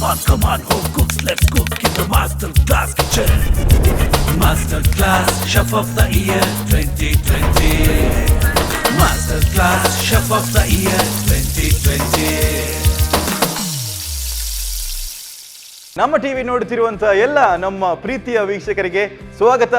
on, come on, home cooks, let's cook in the Master Class Kitchen. Master Class Chef of the Year 2020. Master Class Chef of the Year 2020. ನಮ್ಮ TV ನೋಡುತ್ತಿರುವಂತಹ ಎಲ್ಲ ನಮ್ಮ ಪ್ರೀತಿಯ ವೀಕ್ಷಕರಿಗೆ ಸ್ವಾಗತ,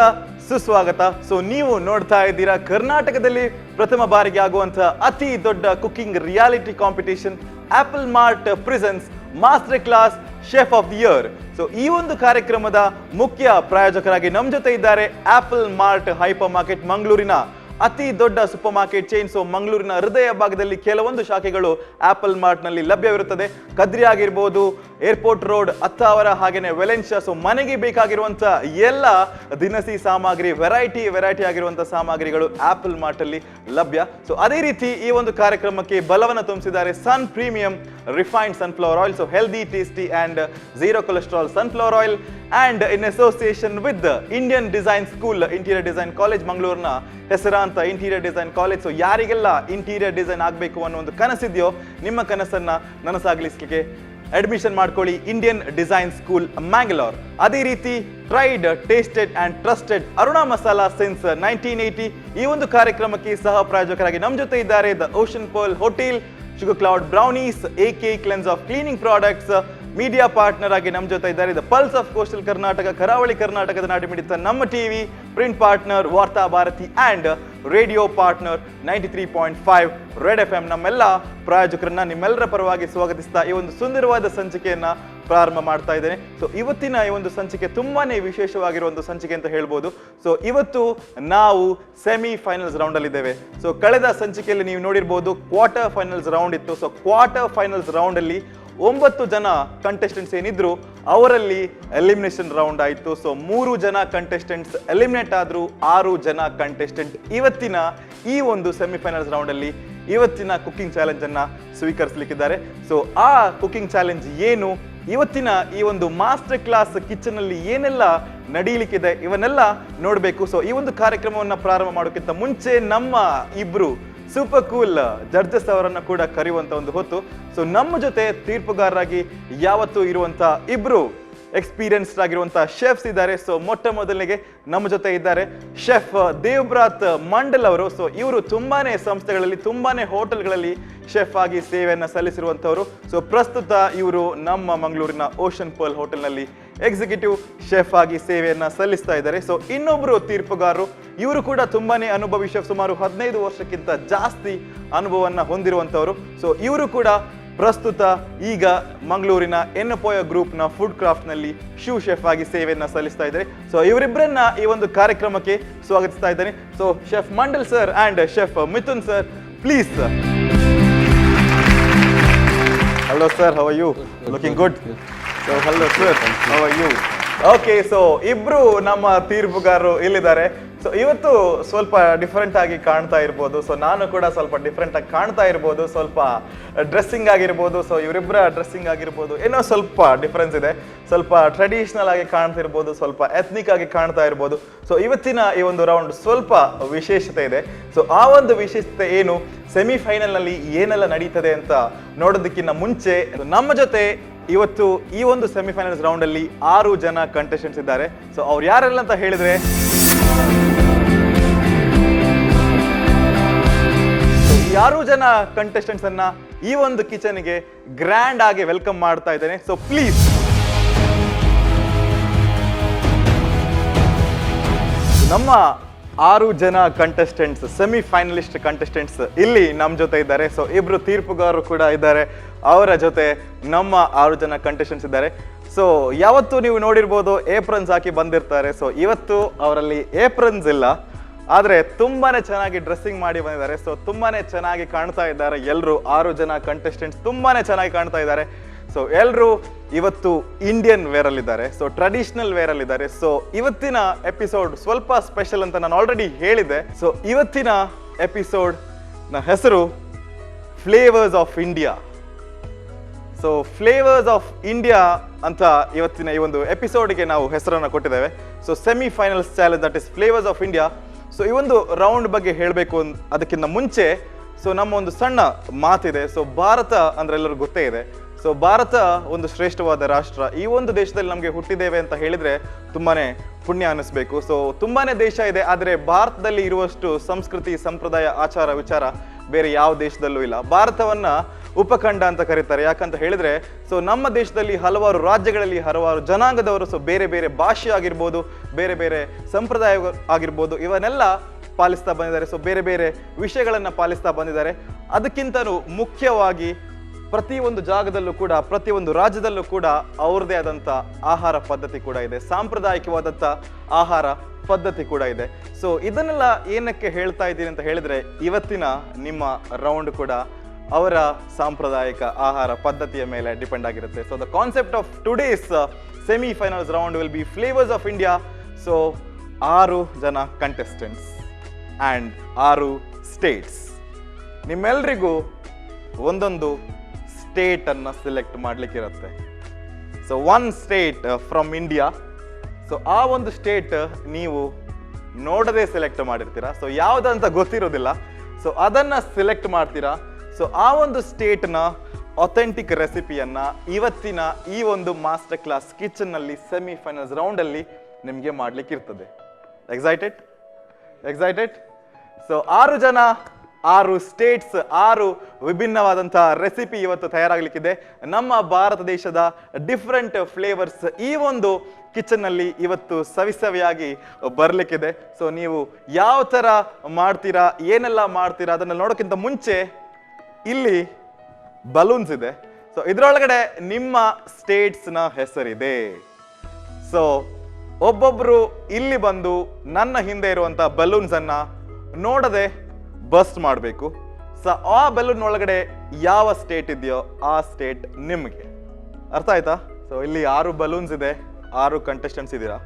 ಸುಸ್ವಾಗತ. ಸೊ ನೀವು ನೋಡ್ತಾ ಇದ್ದೀರಾ ಕರ್ನಾಟಕದಲ್ಲಿ ಪ್ರಥಮ ಬಾರಿಗೆ ಆಗುವಂತಹ ಅತಿ ದೊಡ್ಡ cooking reality competition, Apple Mart presents Master Class Chef of the Year. So ಈ ಒಂದು ಕಾರ್ಯಕ್ರಮದ ಮುಖ್ಯ ಪ್ರಾಯೋಜಕರಾಗಿ ನಮ್ಮ ಜೊತೆ ಇದ್ದಾರೆ apple mart hyper market, ಮಂಗಳೂರಿನ ಅತಿ ದೊಡ್ಡ super market chain. So ಮಂಗಳೂರಿನ ಹೃದಯ ಭಾಗದಲ್ಲಿ ಕೆಲವೊಂದು ಶಾಖೆಗಳು ಆಪಲ್ ಮಾರ್ಟ್ನಲ್ಲಿ ಲಭ್ಯವಿರುತ್ತದೆ. ಕದ್ರಿ ಆಗಿರ್ಬೋದು, ಏರ್ಪೋರ್ಟ್ ರೋಡ್, ಅತ್ತಾವರ, ಹಾಗೇನೆ ವೆಲೆನ್ಷಿಯಾ. ಸೊ ಮನೆಗೆ ಬೇಕಾಗಿರುವಂಥ ಎಲ್ಲ ದಿನಸಿ ಸಾಮಗ್ರಿ, ವೆರೈಟಿ ವೆರೈಟಿ ಆಗಿರುವಂಥ ಸಾಮಗ್ರಿಗಳು ಆಪಲ್ ಮಾರ್ಟಲ್ಲಿ ಲಭ್ಯ. ಸೊ ಅದೇ ರೀತಿ ಈ ಒಂದು ಕಾರ್ಯಕ್ರಮಕ್ಕೆ ಬಲವನ್ನು ತುಂಬಿಸಿದ್ದಾರೆ Sun Premium Refined Sunflower Oil. So healthy, tasty and zero cholesterol sunflower oil, and in association with Indian Design School Interior Design College, ಮಂಗಳೂರಿನ ಹೆಸರಾಂತ interior design college. So ಯಾರಿಗೆಲ್ಲ ಇಂಟೀರಿಯರ್ ಡಿಸೈನ್ ಆಗಬೇಕು ಅನ್ನೋ ಒಂದು ಕನಸಿದೆಯೋ, ನಿಮ್ಮ ಕನಸನ್ನ ನನಸಾಗಲಿಸಲಿಕ್ಕೆ ಅಡ್ಮಿಷನ್ ಮಾಡ್ಕೊಳ್ಳಿ Indian design school, Mangalore. ಅದೇ ರೀತಿ tried, tasted and trusted Aruna Masala since 1980. ಈ ಒಂದು ಕಾರ್ಯಕ್ರಮಕ್ಕೆ ಸಹ ಪ್ರಾಯೋಜಕರಾಗಿ ನಮ್ಮ ಜೊತೆ ಇದ್ದಾರೆ the Ocean Pearl Hotel, Sugar Cloud Brownies, A K Cleanse of Cleaning Products. Media partner ಆಗಿ ನಮ್ಮ ಜೊತೆ ಇದ್ದಾರೆ the Pulse of Coastal Karnataka, ಕರಾವಳಿ ಕರ್ನಾಟಕದ ನಾಡಿಮಿಡಿತ ನಮ್ಮ TV, print partner Vartha Bharati and radio partner 93.5 Red FM. ನಮ್ಮೆಲ್ಲ ಪ್ರಾಯೋಜಕರನ್ನ ನಿಮ್ಮೆಲ್ಲರ ಪರವಾಗಿ ಸ್ವಾಗತಿಸ್ತಾ ಈ ಒಂದು ಸುಂದರವಾದ ಸಂಚಿಕೆಯನ್ನ ಪ್ರಾರಂಭ ಮಾಡ್ತಾ ಇದ್ದೇನೆ. ಸೊ ಇವತ್ತಿನ ಈ ಒಂದು ಸಂಚಿಕೆ ತುಂಬಾನೇ ವಿಶೇಷವಾಗಿರುವ ಒಂದು ಸಂಚಿಕೆ ಅಂತ ಹೇಳ್ಬೋದು. ಸೊ ಇವತ್ತು ನಾವು ಸೆಮಿ ಫೈನಲ್ಸ್ ರೌಂಡ್ ಅಲ್ಲಿ ಇದ್ದೇವೆ. ಸೊ ಕಳೆದ ಸಂಚಿಕೆಯಲ್ಲಿ ನೀವು ನೋಡಿರ್ಬೋದು, quarter finals round ಇತ್ತು. So quarter finals round ಅಲ್ಲಿ ಒಂಬತ್ತು ಜನ ಕಂಟೆಸ್ಟೆಂಟ್ಸ್ ಏನಿದ್ರು, ಅವರಲ್ಲಿ ಎಲಿಮಿನೇಷನ್ ರೌಂಡ್ ಆಯಿತು. ಸೊ ಮೂರು ಜನ ಕಂಟೆಸ್ಟೆಂಟ್ಸ್ ಎಲಿಮಿನೇಟ್ ಆದ್ರು. ಆರು ಜನ ಕಂಟೆಸ್ಟೆಂಟ್ ಇವತ್ತಿನ ಈ ಒಂದು ಸೆಮಿಫೈನಲ್ಸ್ ರೌಂಡ್ ಅಲ್ಲಿ ಇವತ್ತಿನ ಕುಕಿಂಗ್ ಚಾಲೆಂಜ್ ಅನ್ನ ಸ್ವೀಕರಿಸಲಿಕ್ಕಿದ್ದಾರೆ. ಸೊ ಆ ಕುಕಿಂಗ್ ಚಾಲೆಂಜ್ ಏನು, ಇವತ್ತಿನ ಈ ಒಂದು master class kitchen ಅಲ್ಲಿ ಏನೆಲ್ಲ ನಡೀಲಿಕ್ಕಿದೆ, ಇವನ್ನೆಲ್ಲ ನೋಡಬೇಕು. ಸೊ ಈ ಒಂದು ಕಾರ್ಯಕ್ರಮವನ್ನು ಪ್ರಾರಂಭ ಮಾಡೋಕ್ಕಿಂತ ಮುಂಚೆ ನಮ್ಮ ಇಬ್ರು super cool judges ಅವರನ್ನ ಕೂಡ ಕರೆಯುವಂತ ಒಂದು ಹೊತ್ತು. ಸೊ ನಮ್ಮ ಜೊತೆ ತೀರ್ಪುಗಾರರಾಗಿ ಯಾವತ್ತೂ ಇರುವಂತ ಇಬ್ರು ಎಕ್ಸ್ಪೀರಿಯನ್ಸ್ಡ್ ಆಗಿರುವಂತಹ ಶೆಫ್ಸ್ ಇದ್ದಾರೆ. ಸೊ ಮೊಟ್ಟ ಮೊದಲಿಗೆ ನಮ್ಮ ಜೊತೆ ಇದ್ದಾರೆ ಶೆಫ್ ದೇವ್ಬ್ರಾತ್ ಮಂಡಲ್ ಅವರು. ಸೊ ಇವರು ತುಂಬಾನೇ ಸಂಸ್ಥೆಗಳಲ್ಲಿ, ತುಂಬಾನೇ ಹೋಟೆಲ್ಗಳಲ್ಲಿ ಶೆಫ್ ಆಗಿ ಸೇವೆಯನ್ನು ಸಲ್ಲಿಸಿರುವಂಥವರು. ಸೊ ಪ್ರಸ್ತುತ ಇವರು ನಮ್ಮ ಮಂಗಳೂರಿನ ಓಷನ್ ಪರ್ಲ್ ಹೋಟೆಲ್ನಲ್ಲಿ ಎಕ್ಸಿಕ್ಯೂಟಿವ್ ಶೆಫ್ ಆಗಿ ಸೇವೆಯನ್ನ ಸಲ್ಲಿಸ್ತಾ ಇದ್ದಾರೆ. ಸೊ ಇನ್ನೊಬ್ರು ತೀರ್ಪುಗಾರರು, ಇವರು ಕೂಡ ತುಂಬಾನೇ ಅನುಭವಿ ಶೆಫ್, ಸುಮಾರು 15 ವರ್ಷಕ್ಕಿಂತ ಜಾಸ್ತಿ ಅನುಭವವನ್ನ ಹೊಂದಿರುವಂಥವರು. ಸೊ ಇವರು ಕೂಡ ಪ್ರಸ್ತುತ ಈಗ ಮಂಗಳೂರಿನ ಎನ್ನಪೋಯ ಗ್ರೂಪ್ನ ಫುಡ್ ಕ್ರಾಫ್ಟ್ನಲ್ಲಿ ಸೂ ಶೆಫ್ ಆಗಿ ಸೇವೆಯನ್ನ ಸಲ್ಲಿಸ್ತಾ ಇದ್ದಾರೆ. ಸೊ ಇವರಿಬ್ಬರನ್ನ ಈ ಒಂದು ಕಾರ್ಯಕ್ರಮಕ್ಕೆ ಸ್ವಾಗತಿಸ್ತಾ ಇದ್ದೇನೆ. So Chef Mandal sir and Chef Mithun sir, please. Hello sir, how are you? Looking good. So hello sir, how are you? Okay, so ಇಬ್ರು ನಮ್ಮ ತೀರ್ಪುಗಾರರು ಇಲ್ಲಿದ್ದಾರೆ. ಸೊ ಇವತ್ತು ಸ್ವಲ್ಪ ಡಿಫ್ರೆಂಟ್ ಆಗಿ ಕಾಣ್ತಾ ಇರ್ಬೋದು. ಸೊ ನಾನು ಕೂಡ ಸ್ವಲ್ಪ ಡಿಫ್ರೆಂಟ್ ಆಗಿ ಕಾಣ್ತಾ ಇರ್ಬೋದು. ಸ್ವಲ್ಪ ಡ್ರೆಸ್ಸಿಂಗ್ ಆಗಿರ್ಬೋದು, ಸೊ ಇವರಿಬ್ಬರ ಡ್ರೆಸ್ಸಿಂಗ್ ಆಗಿರ್ಬೋದು, ಏನೋ ಸ್ವಲ್ಪ ಡಿಫ್ರೆನ್ಸ್ ಇದೆ. ಸ್ವಲ್ಪ ಟ್ರೆಡಿಷನಲ್ ಆಗಿ ಕಾಣ್ತಿರ್ಬೋದು, ಸ್ವಲ್ಪ ಎಥ್ನಿಕ್ ಆಗಿ ಕಾಣ್ತಾ ಇರ್ಬೋದು. ಸೊ ಇವತ್ತಿನ ಈ ಒಂದು ರೌಂಡ್ ಸ್ವಲ್ಪ ವಿಶೇಷತೆ ಇದೆ. ಸೊ ಆ ಒಂದು ವಿಶೇಷತೆ ಏನು, ಸೆಮಿಫೈನಲ್ನಲ್ಲಿ ಏನೆಲ್ಲ ನಡೀತದೆ ಅಂತ ನೋಡೋದಕ್ಕಿಂತ ಮುಂಚೆ ನಮ್ಮ ಜೊತೆ ಇವತ್ತು ಈ ಒಂದು ಸೆಮಿಫೈನಲ್ಸ್ ರೌಂಡ್ ಅಲ್ಲಿ ಆರು ಜನ ಕಂಟೆಸ್ಟೆಂಟ್ಸ್ ಇದ್ದಾರೆ. ಸೊ ಅವ್ರು ಯಾರೆಲ್ಲ ಅಂತ ಹೇಳಿದ್ರೆ, so ಈ ಆರು ಜನ ಕಂಟೆಸ್ಟೆಂಟ್ಸ್ ಅನ್ನ ಈ ಒಂದು ಕಿಚನ್ಗೆ ಗ್ರ್ಯಾಂಡ್ ಆಗಿ welcome ಮಾಡ್ತಾ ಇದ್ದೇನೆ. ಸೊ ಪ್ಲೀಸ್, ನಮ್ಮ ಆರು ಜನ contestants, semi finalist contestants ಇಲ್ಲಿ ನಮ್ಮ ಜೊತೆ ಇದ್ದಾರೆ. ಸೊ ಇಬ್ರು ತೀರ್ಪುಗಾರರು ಕೂಡ ಇದ್ದಾರೆ. ಅವರ ಜೊತೆ ನಮ್ಮ ಆರು ಜನ ಕಂಟೆಸ್ಟೆಂಟ್ಸ್ ಇದ್ದಾರೆ. ಸೊ ಯಾವತ್ತು ನೀವು ನೋಡಿರ್ಬೋದು, ಏಪ್ರನ್ಸ್ ಹಾಕಿ ಬಂದಿರ್ತಾರೆ. ಸೊ ಇವತ್ತು ಅವರಲ್ಲಿ ಏಪ್ರನ್ಸ್ ಇಲ್ಲ, ಆದರೆ ತುಂಬಾನೇ ಚೆನ್ನಾಗಿ ಡ್ರೆಸ್ಸಿಂಗ್ ಮಾಡಿ ಬಂದಿದ್ದಾರೆ. ಸೊ ತುಂಬಾನೇ ಚೆನ್ನಾಗಿ ಕಾಣ್ತಾ ಇದ್ದಾರೆ ಎಲ್ಲರೂ. ಆರು ಜನ ಕಂಟೆಸ್ಟೆಂಟ್ಸ್ ತುಂಬಾನೇ ಚೆನ್ನಾಗಿ ಕಾಣ್ತಾ ಇದ್ದಾರೆ. ಸೊ ಎಲ್ಲರೂ ಇವತ್ತು ಇಂಡಿಯನ್ ವೇರ್ ಅಲ್ಲಿದ್ದಾರೆ, ಸೊ ಟ್ರೆಡಿಷನಲ್ ವೇರ್ ಅಲ್ಲಿದ್ದಾರೆ. ಸೊ ಇವತ್ತಿನ ಎಪಿಸೋಡ್ ಸ್ವಲ್ಪ ಸ್ಪೆಷಲ್ ಅಂತ ನಾನು ಆಲ್ರೆಡಿ ಹೇಳಿದೆ. ಸೊ ಇವತ್ತಿನ ಎಪಿಸೋಡ್ ನ ಹೆಸರು Flavours of India. So Flavours of India ಅಂತ ಇವತ್ತಿನ ಈ ಒಂದು ಎಪಿಸೋಡ್ಗೆ ನಾವು ಹೆಸರನ್ನು ಕೊಟ್ಟಿದ್ದೇವೆ. So semi finals challenge, that is Flavours of India. So ಈ ಒಂದು ರೌಂಡ್ ಬಗ್ಗೆ ಹೇಳಬೇಕು ಅದಕ್ಕಿಂತ ಮುಂಚೆ, ಸೊ ನಮ್ಮ ಒಂದು ಸಣ್ಣ ಮಾತಿದೆ. ಸೊ ಭಾರತ ಅಂದ್ರೆ ಎಲ್ಲರಿಗೂ ಗೊತ್ತೇ ಇದೆ. ಸೊ So Bharat ಒಂದು ಶ್ರೇಷ್ಠವಾದ ರಾಷ್ಟ್ರ. ಈ ಒಂದು ದೇಶದಲ್ಲಿ ನಮಗೆ ಹುಟ್ಟಿದ್ದೇವೆ ಅಂತ ಹೇಳಿದರೆ ತುಂಬಾ ಪುಣ್ಯ ಅನ್ನಿಸ್ಬೇಕು. ಸೊ ತುಂಬಾ ದೇಶ ಇದೆ, ಆದರೆ ಭಾರತದಲ್ಲಿ ಇರುವಷ್ಟು ಸಂಸ್ಕೃತಿ, ಸಂಪ್ರದಾಯ, ಆಚಾರ ವಿಚಾರ ಬೇರೆ ಯಾವ ದೇಶದಲ್ಲೂ ಇಲ್ಲ. ಭಾರತವನ್ನು ಉಪಖಂಡ ಅಂತ ಕರೀತಾರೆ. ಯಾಕಂತ ಹೇಳಿದರೆ ಸೊ ನಮ್ಮ ದೇಶದಲ್ಲಿ ಹಲವಾರು ರಾಜ್ಯಗಳಲ್ಲಿ ಹಲವಾರು ಜನಾಂಗದವರು ಸೊ ಬೇರೆ ಬೇರೆ ಭಾಷೆ ಆಗಿರ್ಬೋದು, ಬೇರೆ ಬೇರೆ ಸಂಪ್ರದಾಯ ಆಗಿರ್ಬೋದು, ಇವನ್ನೆಲ್ಲ ಪಾಲಿಸ್ತಾ ಬಂದಿದ್ದಾರೆ. ಸೊ ಬೇರೆ ಬೇರೆ ವಿಷಯಗಳನ್ನು ಪಾಲಿಸ್ತಾ ಬಂದಿದ್ದಾರೆ. ಅದಕ್ಕಿಂತಲೂ ಮುಖ್ಯವಾಗಿ ಪ್ರತಿಯೊಂದು ಜಾಗದಲ್ಲೂ ಕೂಡ, ಪ್ರತಿಯೊಂದು ರಾಜ್ಯದಲ್ಲೂ ಕೂಡ ಅವ್ರದ್ದೇ ಆದಂಥ ಆಹಾರ ಪದ್ಧತಿ ಕೂಡ ಇದೆ, ಸಾಂಪ್ರದಾಯಿಕವಾದಂಥ ಆಹಾರ ಪದ್ಧತಿ ಕೂಡ ಇದೆ. ಸೊ ಇದನ್ನೆಲ್ಲ ಏನಕ್ಕೆ ಹೇಳ್ತಾ ಇದ್ದೀನಿ ಅಂತ ಹೇಳಿದರೆ, ಇವತ್ತಿನ ನಿಮ್ಮ ರೌಂಡ್ ಕೂಡ ಅವರ ಸಾಂಪ್ರದಾಯಿಕ ಆಹಾರ ಪದ್ಧತಿಯ ಮೇಲೆ ಡಿಪೆಂಡ್ ಆಗಿರುತ್ತೆ. So the concept of today's semifinals round will be flavours of India. So 6 ಜನ contestants and 6 States. ನಿಮ್ಮೆಲ್ರಿಗೂ ಒಂದೊಂದು ಸ್ಟೇಟನ್ನು select ಮಾಡಲಿಕ್ಕಿರುತ್ತೆ. So 1 state from India. So ಆ ಒಂದು ಸ್ಟೇಟ್ ನೀವು ನೋಡದೆ ಸೆಲೆಕ್ಟ್ ಮಾಡಿರ್ತೀರಾ. ಸೊ ಯಾವುದಂತ ಗೊತ್ತಿರೋದಿಲ್ಲ. ಸೊ ಅದನ್ನು ಸೆಲೆಕ್ಟ್ ಮಾಡ್ತೀರಾ. ಸೊ ಆ ಒಂದು ಸ್ಟೇಟ್ನ ಅಥೆಂಟಿಕ್ ರೆಸಿಪಿಯನ್ನು ಇವತ್ತಿನ ಈ ಒಂದು ಮಾಸ್ಟರ್ ಕ್ಲಾಸ್ ಕಿಚನ್ನಲ್ಲಿ ಸೆಮಿಫೈನಲ್ಸ್ ರೌಂಡಲ್ಲಿ ನಿಮಗೆ ಮಾಡಲಿಕ್ಕಿರ್ತದೆ. Excited? Excited? So 6 ಜನ, 6 ಸ್ಟೇಟ್ಸ್, 6 ವಿಭಿನ್ನವಾದಂಥ ರೆಸಿಪಿ ಇವತ್ತು ತಯಾರಾಗಲಿಕ್ಕಿದೆ. ನಮ್ಮ ಭಾರತ ದೇಶದ ಡಿಫ್ರೆಂಟ್ ಫ್ಲೇವರ್ಸ್ ಈ ಒಂದು ಕಿಚನ್ನಲ್ಲಿ ಇವತ್ತು ಸವಿಸವಿಯಾಗಿ ಬರಲಿಕ್ಕಿದೆ. ಸೊ ನೀವು ಯಾವ ಥರ ಮಾಡ್ತೀರಾ, ಏನೆಲ್ಲ ಮಾಡ್ತೀರಾ ಅದನ್ನು ನೋಡೋಕ್ಕಿಂತ ಮುಂಚೆ ಇಲ್ಲಿ ಬಲೂನ್ಸ್ ಇದೆ. ಸೊ ಇದರೊಳಗಡೆ ನಿಮ್ಮ ಸ್ಟೇಟ್ಸ್ನ ಹೆಸರಿದೆ. ಸೊ ಒಬ್ಬೊಬ್ಬರು ಇಲ್ಲಿ ಬಂದು ನನ್ನ ಹಿಂದೆ ಇರುವಂಥ ಬಲೂನ್ಸನ್ನು ನೋಡದೆ ಬಸ್ಟ್ ಮಾಡಬೇಕು. ಸೊ ಆ ಬಲೂನ್ ಒಳಗಡೆ ಯಾವ ಸ್ಟೇಟ್ ಇದೆಯೋ ಆ ಸ್ಟೇಟ್ ನಿಮಗೆ. ಅರ್ಥ ಆಯ್ತಾ? ಸೊ ಇಲ್ಲಿ 6 ಬಲೂನ್ಸ್ ಇದೆ, 6 ಕಂಟೆಸ್ಟೆಂಟ್ಸ್ ಇದ್ದೀರಾ.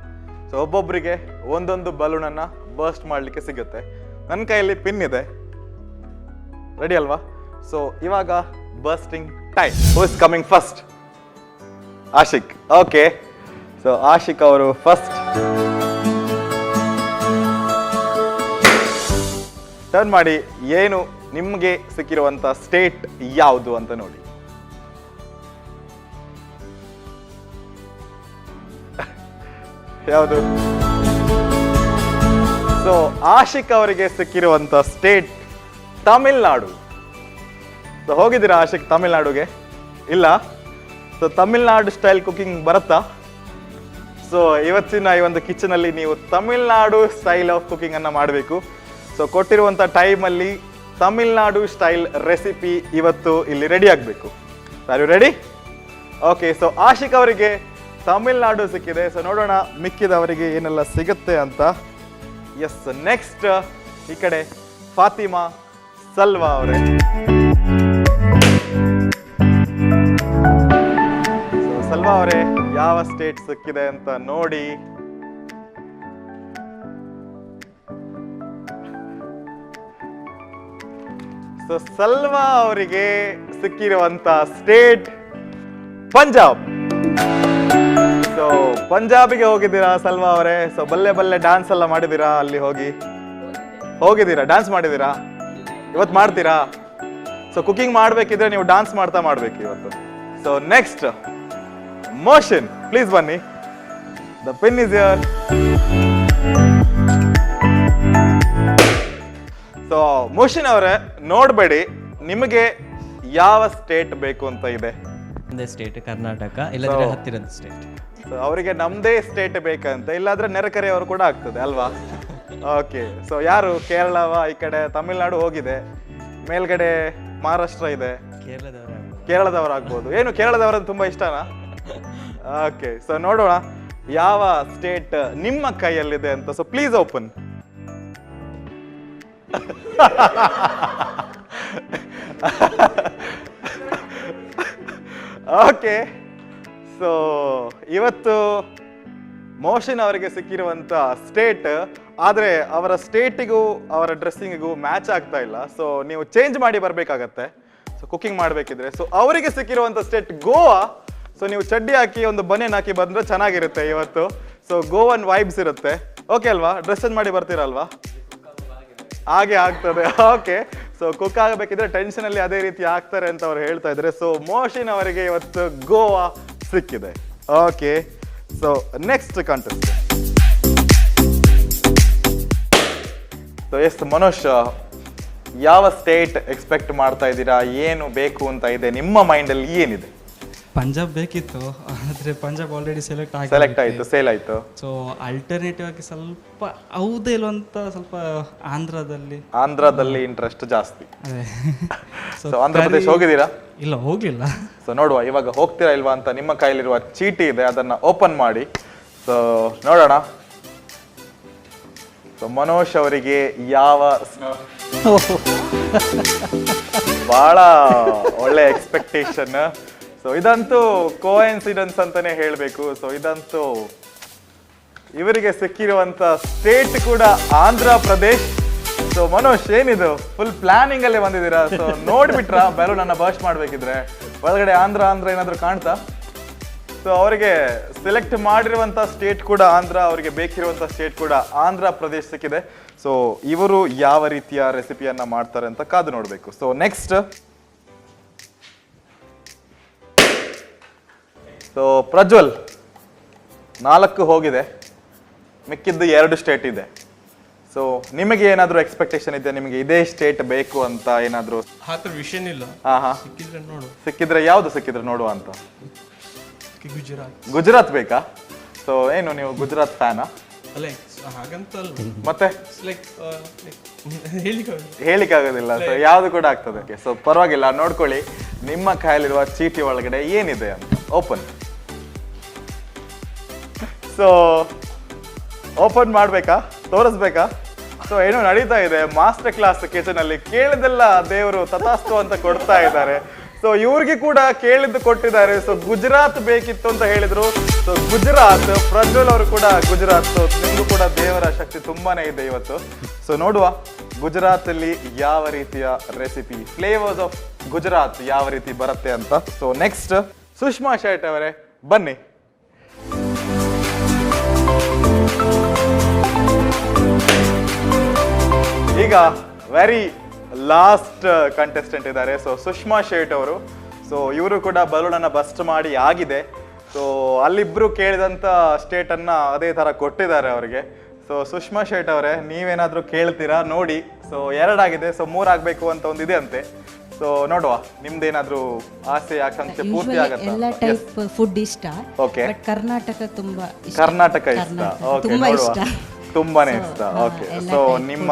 ಸೊ ಒಬ್ಬೊಬ್ಬರಿಗೆ ಒಂದೊಂದು ಬಲೂನನ್ನು ಬರ್ಸ್ಟ್ ಮಾಡಲಿಕ್ಕೆ ಸಿಗುತ್ತೆ. ನನ್ನ ಕೈಯಲ್ಲಿ ಪಿನ್ ಇದೆ. ರೆಡಿ ಅಲ್ವಾ? ಸೊ ಇವಾಗ bursting time. Who is coming first? Ashik. Okay, so Ashik ಅವರು ಫಸ್ಟ್ ಟರ್ನ್ ಮಾಡಿ. ಏನು ನಿಮಗೆ ಸಿಕ್ಕಿರುವಂಥ ಸ್ಟೇಟ್ ಯಾವುದು ಅಂತ ನೋಡಿ. ಯಾವುದು? ಸೊ ಆಶಿಕ್ ಅವರಿಗೆ ಸಿಕ್ಕಿರುವಂಥ ಸ್ಟೇಟ್ ತಮಿಳ್ನಾಡು. ಸೊ ಹೋಗಿದ್ದೀರಾ ಆಶಿಕ್ ತಮಿಳ್ನಾಡುಗೆ? ಇಲ್ಲ? So Tamil Nadu style cooking ಬರುತ್ತಾ? ಸೊ ಇವತ್ತಿನ ಈ ಒಂದು ಕಿಚನಲ್ಲಿ ನೀವು ತಮಿಳ್ನಾಡು style of cooking ಅನ್ನು ಮಾಡಬೇಕು. ಸೊ ಕೊಟ್ಟಿರುವಂಥ ಟೈಮಲ್ಲಿ ತಮಿಳ್ನಾಡು ಸ್ಟೈಲ್ ರೆಸಿಪಿ ಇವತ್ತು ಇಲ್ಲಿ ರೆಡಿ ಆಗಬೇಕು. Are you ready? Okay. So Ashik ಅವರಿಗೆ ತಮಿಳ್ನಾಡು ಸಿಕ್ಕಿದೆ. ಸೊ ನೋಡೋಣ ಮಿಕ್ಕಿದವರಿಗೆ ಏನೆಲ್ಲ ಸಿಗುತ್ತೆ ಅಂತ. ಎಸ್, ನೆಕ್ಸ್ಟ್ ಈ ಕಡೆ ಫಾತಿಮಾ ಸಲ್ವಾ ಅವರೇ. ಸೊ ಸಲ್ವಾ ಅವರೇ, ಯಾವ ಸ್ಟೇಟ್ ಸಿಕ್ಕಿದೆ ಅಂತ ನೋಡಿ. ಸೊ ಸಲ್ವಾ ಅವರಿಗೆ ಸಿಕ್ಕಿರುವಂತ ಸ್ಟೇಟ್ ಪಂಜಾಬ್. ಸೊ ಪಂಜಾಬಿಗೆ ಹೋಗಿದ್ದೀರಾ ಸಲ್ವಾ ಅವರೇ? ಸೊ ಬಲ್ಲೆ ಬಲ್ಲೆ ಡ್ಯಾನ್ಸ್ ಎಲ್ಲ ಮಾಡಿದ್ದೀರಾ ಅಲ್ಲಿ ಹೋಗಿ? ಹೋಗಿದ್ದೀರಾ? ಡ್ಯಾನ್ಸ್ ಮಾಡಿದ್ದೀರಾ? ಇವತ್ತು ಮಾಡ್ತೀರಾ? ಸೊ ಕುಕಿಂಗ್ ಮಾಡಬೇಕಿದ್ರೆ ನೀವು ಡ್ಯಾನ್ಸ್ ಮಾಡ್ತಾ ಮಾಡ್ಬೇಕು ಇವತ್ತು. So next motion, please ಬನ್ನಿ. The pin is here. So Moshin ಅವರೇ, ನೋಡಬೇಡಿ, ನಿಮಗೆ ಯಾವ ಸ್ಟೇಟ್ ಬೇಕು ಅಂತ ಇದೆ? ಒಂದೇ ಸ್ಟೇಟ್ ಕರ್ನಾಟಕ, ಇಲ್ಲದ್ರೆ ಹತ್ತಿರದ ಸ್ಟೇಟ್. ಸೊ ಅವರಿಗೆ ನಮ್ಮದೇ ಸ್ಟೇಟ್ ಬೇಕಂತ, ಇಲ್ಲಾಂದ್ರೆ ನೆರೆಕರೆಯವರು ಕೂಡ ಆಗ್ತದೆ ಅಲ್ವಾ? ಓಕೆ. ಸೊ ಯಾರು ಕೇರಳವ, ಈ ಕಡೆ ತಮಿಳ್ನಾಡು ಹೋಗಿದೆ, ಮೇಲ್ಗಡೆ ಮಹಾರಾಷ್ಟ್ರ ಇದೆ, ಕೇರಳದವರು ಆಗ್ಬೋದು. ಏನು ಕೇರಳದವರನ್ನು ತುಂಬಾ ಇಷ್ಟನಾ? ಓಕೆ. ಸೊ ನೋಡೋಣ ಯಾವ ಸ್ಟೇಟ್ ನಿಮ್ಮ ಕೈಯಲ್ಲಿದೆ ಅಂತ. So please open. Okay. So ಇವತ್ತು ಮೋಶನ್ ಅವರಿಗೆ ಸಿಕ್ಕಿರುವಂಥ ಸ್ಟೇಟ್, ಆದರೆ ಅವರ ಸ್ಟೇಟಿಗೂ ಅವರ ಡ್ರೆಸ್ಸಿಂಗಿಗೂ ಮ್ಯಾಚ್ ಆಗ್ತಾ ಇಲ್ಲ. ಸೊ ನೀವು ಚೇಂಜ್ ಮಾಡಿ ಬರಬೇಕಾಗತ್ತೆ. ಸೊ ಕುಕಿಂಗ್ ಮಾಡಬೇಕಿದ್ರೆ. ಸೊ ಅವರಿಗೆ ಸಿಕ್ಕಿರುವಂಥ ಸ್ಟೇಟ್ ಗೋವಾ. ಸೊ ನೀವು ಚಡ್ಡಿ ಹಾಕಿ ಒಂದು ಬನಿಯನ್ ಹಾಕಿ ಬಂದರೆ ಚೆನ್ನಾಗಿರುತ್ತೆ ಇವತ್ತು. ಸೊ ಗೋವನ್ ವೈಬ್ಸ್ ಇರುತ್ತೆ. ಓಕೆ ಅಲ್ವಾ? ಡ್ರೆಸ್ ಚೇಂಜ್ ಮಾಡಿ ಬರ್ತೀರಲ್ವಾ? ಹಾಗೆ ಆಗ್ತದೆ. Okay, so cook ಆಗಬೇಕಿದ್ರೆ tension ಅಲ್ಲಿ ಅದೇ ರೀತಿ ಆಗ್ತಾರೆ ಅಂತ ಅವ್ರು ಹೇಳ್ತಾ ಇದ್ದಾರೆ. ಸೊ ಮೋಶಿನ್ ಅವರಿಗೆ ಇವತ್ತು ಗೋವಾ ಸಿಕ್ಕಿದೆ. Okay, so next contest. So yes Manoj, ಯಾವ ಸ್ಟೇಟ್ ಎಕ್ಸ್ಪೆಕ್ಟ್ ಮಾಡ್ತಾ ಇದ್ದೀರಾ? ಏನು ಬೇಕು ಅಂತ ಇದೆ ನಿಮ್ಮ ಮೈಂಡಲ್ಲಿ? ಏನಿದೆ? ಪಂಜಾಬ್ ಬೇಕಿತ್ತು, ಆದರೆ ಪಂಜಾಬ್ ಆಲ್ರೆಡಿ ಸೆಲೆಕ್ಟ್ ಆಗಿ ಸೆಲೆಕ್ಟ್ ಆಯ್ತು, ಸೇಲ್ ಆಯ್ತು. ಸೊ ಅಲ್ಟರ್ನೇಟಿವ್ ಆಗಿ ಸ್ವಲ್ಪ ಹೌದೇ ಇಲ್ವಂತ ಸ್ವಲ್ಪ ಆಂಧ್ರದಲ್ಲಿ. ಆಂಧ್ರದಲ್ಲಿ ಇಂಟ್ರೆಸ್ಟ್ ಜಾಸ್ತಿ. ಅದೇ. ಸೊ ಆಂಧ್ರ ಪ್ರದೇಶ ಹೋಗಿದ್ದೀರಾ? ಇಲ್ಲ, ಹೋಗ್ಲಿಲ್ಲ. ಸೊ ನೋಡುವ ಇವಾಗ ಹೋಗ್ತೀರಾ ಇಲ್ವಾ ಅಂತ. ನಿಮ್ಮ ಕೈಲಿರುವ ಚೀಟಿ ಇದೆ, ಅದನ್ನ ಓಪನ್ ಮಾಡಿ. ಸೊ ನೋಡೋಣ. ಸೊ ಮನೋಜ್ ಅವರಿಗೆ ಯಾವ ಬಹಳ ಒಳ್ಳೆ ಎಕ್ಸ್ಪೆಕ್ಟೇಷನ್. ಸೊ ಇದಂತೂ ಕೋಇನ್ಸಿಡೆನ್ಸ್ ಅಂತಾನೆ ಹೇಳಬೇಕು. ಸೊ ಇದಂತೂ ಇವರಿಗೆ ಸಿಕ್ಕಿರುವಂತ ಸ್ಟೇಟ್ ಕೂಡ ಆಂಧ್ರ ಪ್ರದೇಶ್. ಸೊ ಮನೋಜ್, ಏನಿದು ಫುಲ್ ಪ್ಲಾನಿಂಗ್ ಅಲ್ಲೇ ಬಂದಿದ್ದೀರಾ? ಸೊ ನೋಡ್ಬಿಟ್ರಾ ಬಲೂನ್ ಅನ್ನ ಬರ್ಸ್ಟ್ ಮಾಡ್ಬೇಕಿದ್ರೆ ಒಳಗಡೆ ಆಂಧ್ರ ಆಂಧ್ರ ಏನಾದ್ರು ಕಾಣ್ತಾ? ಸೊ ಅವರಿಗೆ ಸೆಲೆಕ್ಟ್ ಮಾಡಿರುವಂತ ಸ್ಟೇಟ್ ಕೂಡ ಆಂಧ್ರ, ಅವರಿಗೆ ಬೇಕಿರುವಂತ ಸ್ಟೇಟ್ ಕೂಡ ಆಂಧ್ರ ಪ್ರದೇಶ ಸಿಕ್ಕಿದೆ. ಸೊ ಇವರು ಯಾವ ರೀತಿಯ ರೆಸಿಪಿಯನ್ನ ಮಾಡ್ತಾರೆ ಅಂತ ಕಾದು ನೋಡಬೇಕು. So next, so Prajwal, 4 ಹೋಗಿದೆ, ಮಿಕ್ಕಿದ್ದು 2 ಸ್ಟೇಟ್ ಇದೆ. ಸೊ ನಿಮಗೆ ಏನಾದರೂ ಎಕ್ಸ್ಪೆಕ್ಟೇಷನ್ ಇದೆ, ನಿಮಗೆ ಇದೇ ಸ್ಟೇಟ್ ಬೇಕು ಅಂತ ಏನಾದರೂ? ಆ ಥರ ವಿಷಯನಿಲ್ಲ. ಹಾ ಹಾ ಸಿಕ್ಕಿದ್ರೆ ನೋಡು. ಸಿಕ್ಕಿದ್ರೆ, ಯಾವುದು ಸಿಕ್ಕಿದ್ರೆ ನೋಡುವ ಅಂತ? ಗುಜರಾತ್. ಗುಜರಾತ್ ಬೇಕಾ? ಸೊ ಏನು ನೀವು ಗುಜರಾತ್ ಫ್ಯಾನಾ? ಅಲ್ಲ, ಹಾಗಂತ ಅಲ್ಲ. ಮತ್ತೆ? ಲೈಕ್ ಹೇಳಿಕ್ಕೆ ಹೇಳಿಕ್ಕಾಗೋದಿಲ್ಲ. ಸೊ ಯಾವುದು ಕೂಡ ಆಗ್ತದೆ. ಸೊ ಪರವಾಗಿಲ್ಲ, ನೋಡ್ಕೊಳ್ಳಿ ನಿಮ್ಮ ಕೈಯಲ್ಲಿರುವ ಚೀಟಿ ಒಳಗಡೆ ಏನಿದೆ ಅಂತ. Open. So open ಮಾಡಬೇಕಾ, ತೋರಿಸ್ಬೇಕಾ? ಸೊ ಏನೋ ನಡೀತಾ ಇದೆ master class kitchen ಅಲ್ಲಿ. ಕೇಳಿದೆಲ್ಲ ದೇವರು ತಥಾಸ್ತು ಅಂತ ಕೊಡ್ತಾ ಇದ್ದಾರೆ. ಸೊ ಇವ್ರಿಗೆ ಕೂಡ ಕೇಳಿದ್ದು ಕೊಟ್ಟಿದ್ದಾರೆ. ಸೊ ಗುಜರಾತ್ ಬೇಕಿತ್ತು ಅಂತ ಹೇಳಿದ್ರು, ಸೊ ಗುಜರಾತ್. ಪ್ರಜ್ವಲ್ ಅವರು ಕೂಡ ಗುಜರಾತ್. ಸೊ ನಿಮಗೂ ಕೂಡ ದೇವರ ಶಕ್ತಿ ತುಂಬಾನೇ ಇದೆ ಇವತ್ತು. ಸೊ ನೋಡುವ ಗುಜರಾತ್ ಅಲ್ಲಿ ಯಾವ ರೀತಿಯ recipe, flavours of Gujarat ಯಾವ ರೀತಿ ಬರುತ್ತೆ ಅಂತ. ಸೊ ನೆಕ್ಸ್ಟ್ ಸುಷ್ಮಾ ಶೆಟ್ ಅವರೇ ಬನ್ನಿ. ಈಗ very last contestant ಇದ್ದಾರೆ, ಸೊ ಸುಷ್ಮಾ ಶೇಟ್ ಅವರು. ಸೊ ಇವರು ಕೂಡ ಬಲೂನನ್ನು ಬರ್ಸ್ಟ್ ಮಾಡಿ ಆಗಿದೆ. ಸೊ ಅಲ್ಲಿಬ್ರು ಕೇಳಿದಂಥ ಸ್ಟೇಟನ್ನು ಅದೇ ಥರ ಕೊಟ್ಟಿದ್ದಾರೆ ಅವರಿಗೆ. ಸೊ ಸುಷ್ಮಾ ಶೇಟ್ ಅವರೇ, ನೀವೇನಾದರೂ ಕೇಳ್ತೀರಾ ನೋಡಿ. ಸೊ 2 ಆಗಿದೆ, ಸೊ 3 ಆಗಬೇಕು ಅಂತ ಒಂದು ಇದೆ ಅಂತೆ. ಸೊ ನೋಡುವ, ನಿಮ್ದೇನಾದ್ರೂ ಆಸೆ ಆಕಾಂಕ್ಷೆ ಪೂರ್ತಿ ಯೂಶುವಲಿ ಎಲ್ಲ ಆಗತ್ತಾ? ಟೈಪ್ ಫುಡ್ ಇಷ್ಟ. ಬಟ್ ಕರ್ನಾಟಕ ತುಂಬಾ ಇಷ್ಟ. ಕರ್ನಾಟಕ ಇಷ್ಟ. ಕರ್ನಾಟಕ ಓಕೆ, ತುಂಬಾ ನೋಡುವ. ಇಷ್ಟ. ತುಂಬಾನೇ So, ಇಷ್ಟ. ಓಕೆ, ಎಲ್ಲ ಸೊ type ನಿಮ್ಮ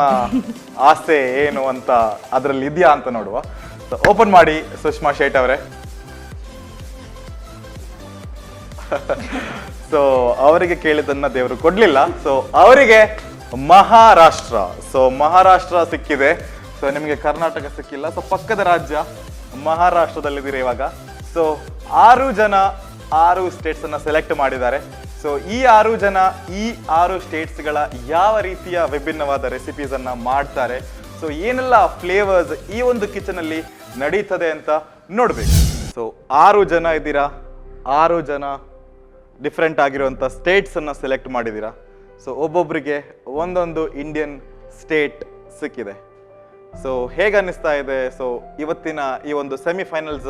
ಆಸೆ ಏನು ಅಂತ ಅದರಲ್ಲಿ ಇದೆಯಾ ಅಂತ ನೋಡುವ. ಸೊ ಓಪನ್ ಮಾಡಿ ಸುಷ್ಮಾ ಶೇಟ್ ಅವರೇ. ಸೊ ಅವರಿಗೆ ಕೇಳಿದ್ದನ್ನ ದೇವರು ಕೊಡ್ಲಿಲ್ಲ. ಸೊ ಅವರಿಗೆ ಮಹಾರಾಷ್ಟ್ರ, ಸೊ ಮಹಾರಾಷ್ಟ್ರ ಸಿಕ್ಕಿದೆ. ಸೊ ನಿಮಗೆ ಕರ್ನಾಟಕ ಸಿಕ್ಕಿಲ್ಲ. ಸೊ ಪಕ್ಕದ ರಾಜ್ಯ ಮಹಾರಾಷ್ಟ್ರದಲ್ಲಿದ್ದೀರಿ ಇವಾಗ. ಸೊ 6 ಜನ 6 ಸ್ಟೇಟ್ಸ್ ಅನ್ನ ಸೆಲೆಕ್ಟ್ ಮಾಡಿದ್ದಾರೆ. ಸೊ ಈ 6 ಜನ ಈ 6 ಸ್ಟೇಟ್ಸ್ಗಳ ಯಾವ ರೀತಿಯ ವಿಭಿನ್ನವಾದ ರೆಸಿಪೀಸ್ ಅನ್ನ ಮಾಡ್ತಾರೆ, ಸೊ ಏನೆಲ್ಲ ಫ್ಲೇವರ್ಸ್ ಈ ಒಂದು ಕಿಚನ್ ಅಲ್ಲಿ ನಡೀತದೆ ಅಂತ ನೋಡ್ಬೇಕು. ಸೊ 6 ಜನ ಇದ್ದೀರಾ, 6 ಜನ ಡಿಫ್ರೆಂಟ್ ಆಗಿರುವಂಥ ಸ್ಟೇಟ್ಸ್ ಅನ್ನ ಸೆಲೆಕ್ಟ್ ಮಾಡಿದ್ದೀರಾ. ಸೊ ಒಬ್ಬೊಬ್ಬರಿಗೆ ಒಂದೊಂದು ಇಂಡಿಯನ್ ಸ್ಟೇಟ್ ಸಿಕ್ಕಿದೆ. ಸೊ ಹೇಗೆ ಅನ್ನಿಸ್ತಾ ಇದೆ? ಸೊ ಇವತ್ತಿನ ಈ ಒಂದು ಸೆಮಿಫೈನಲ್ಸ್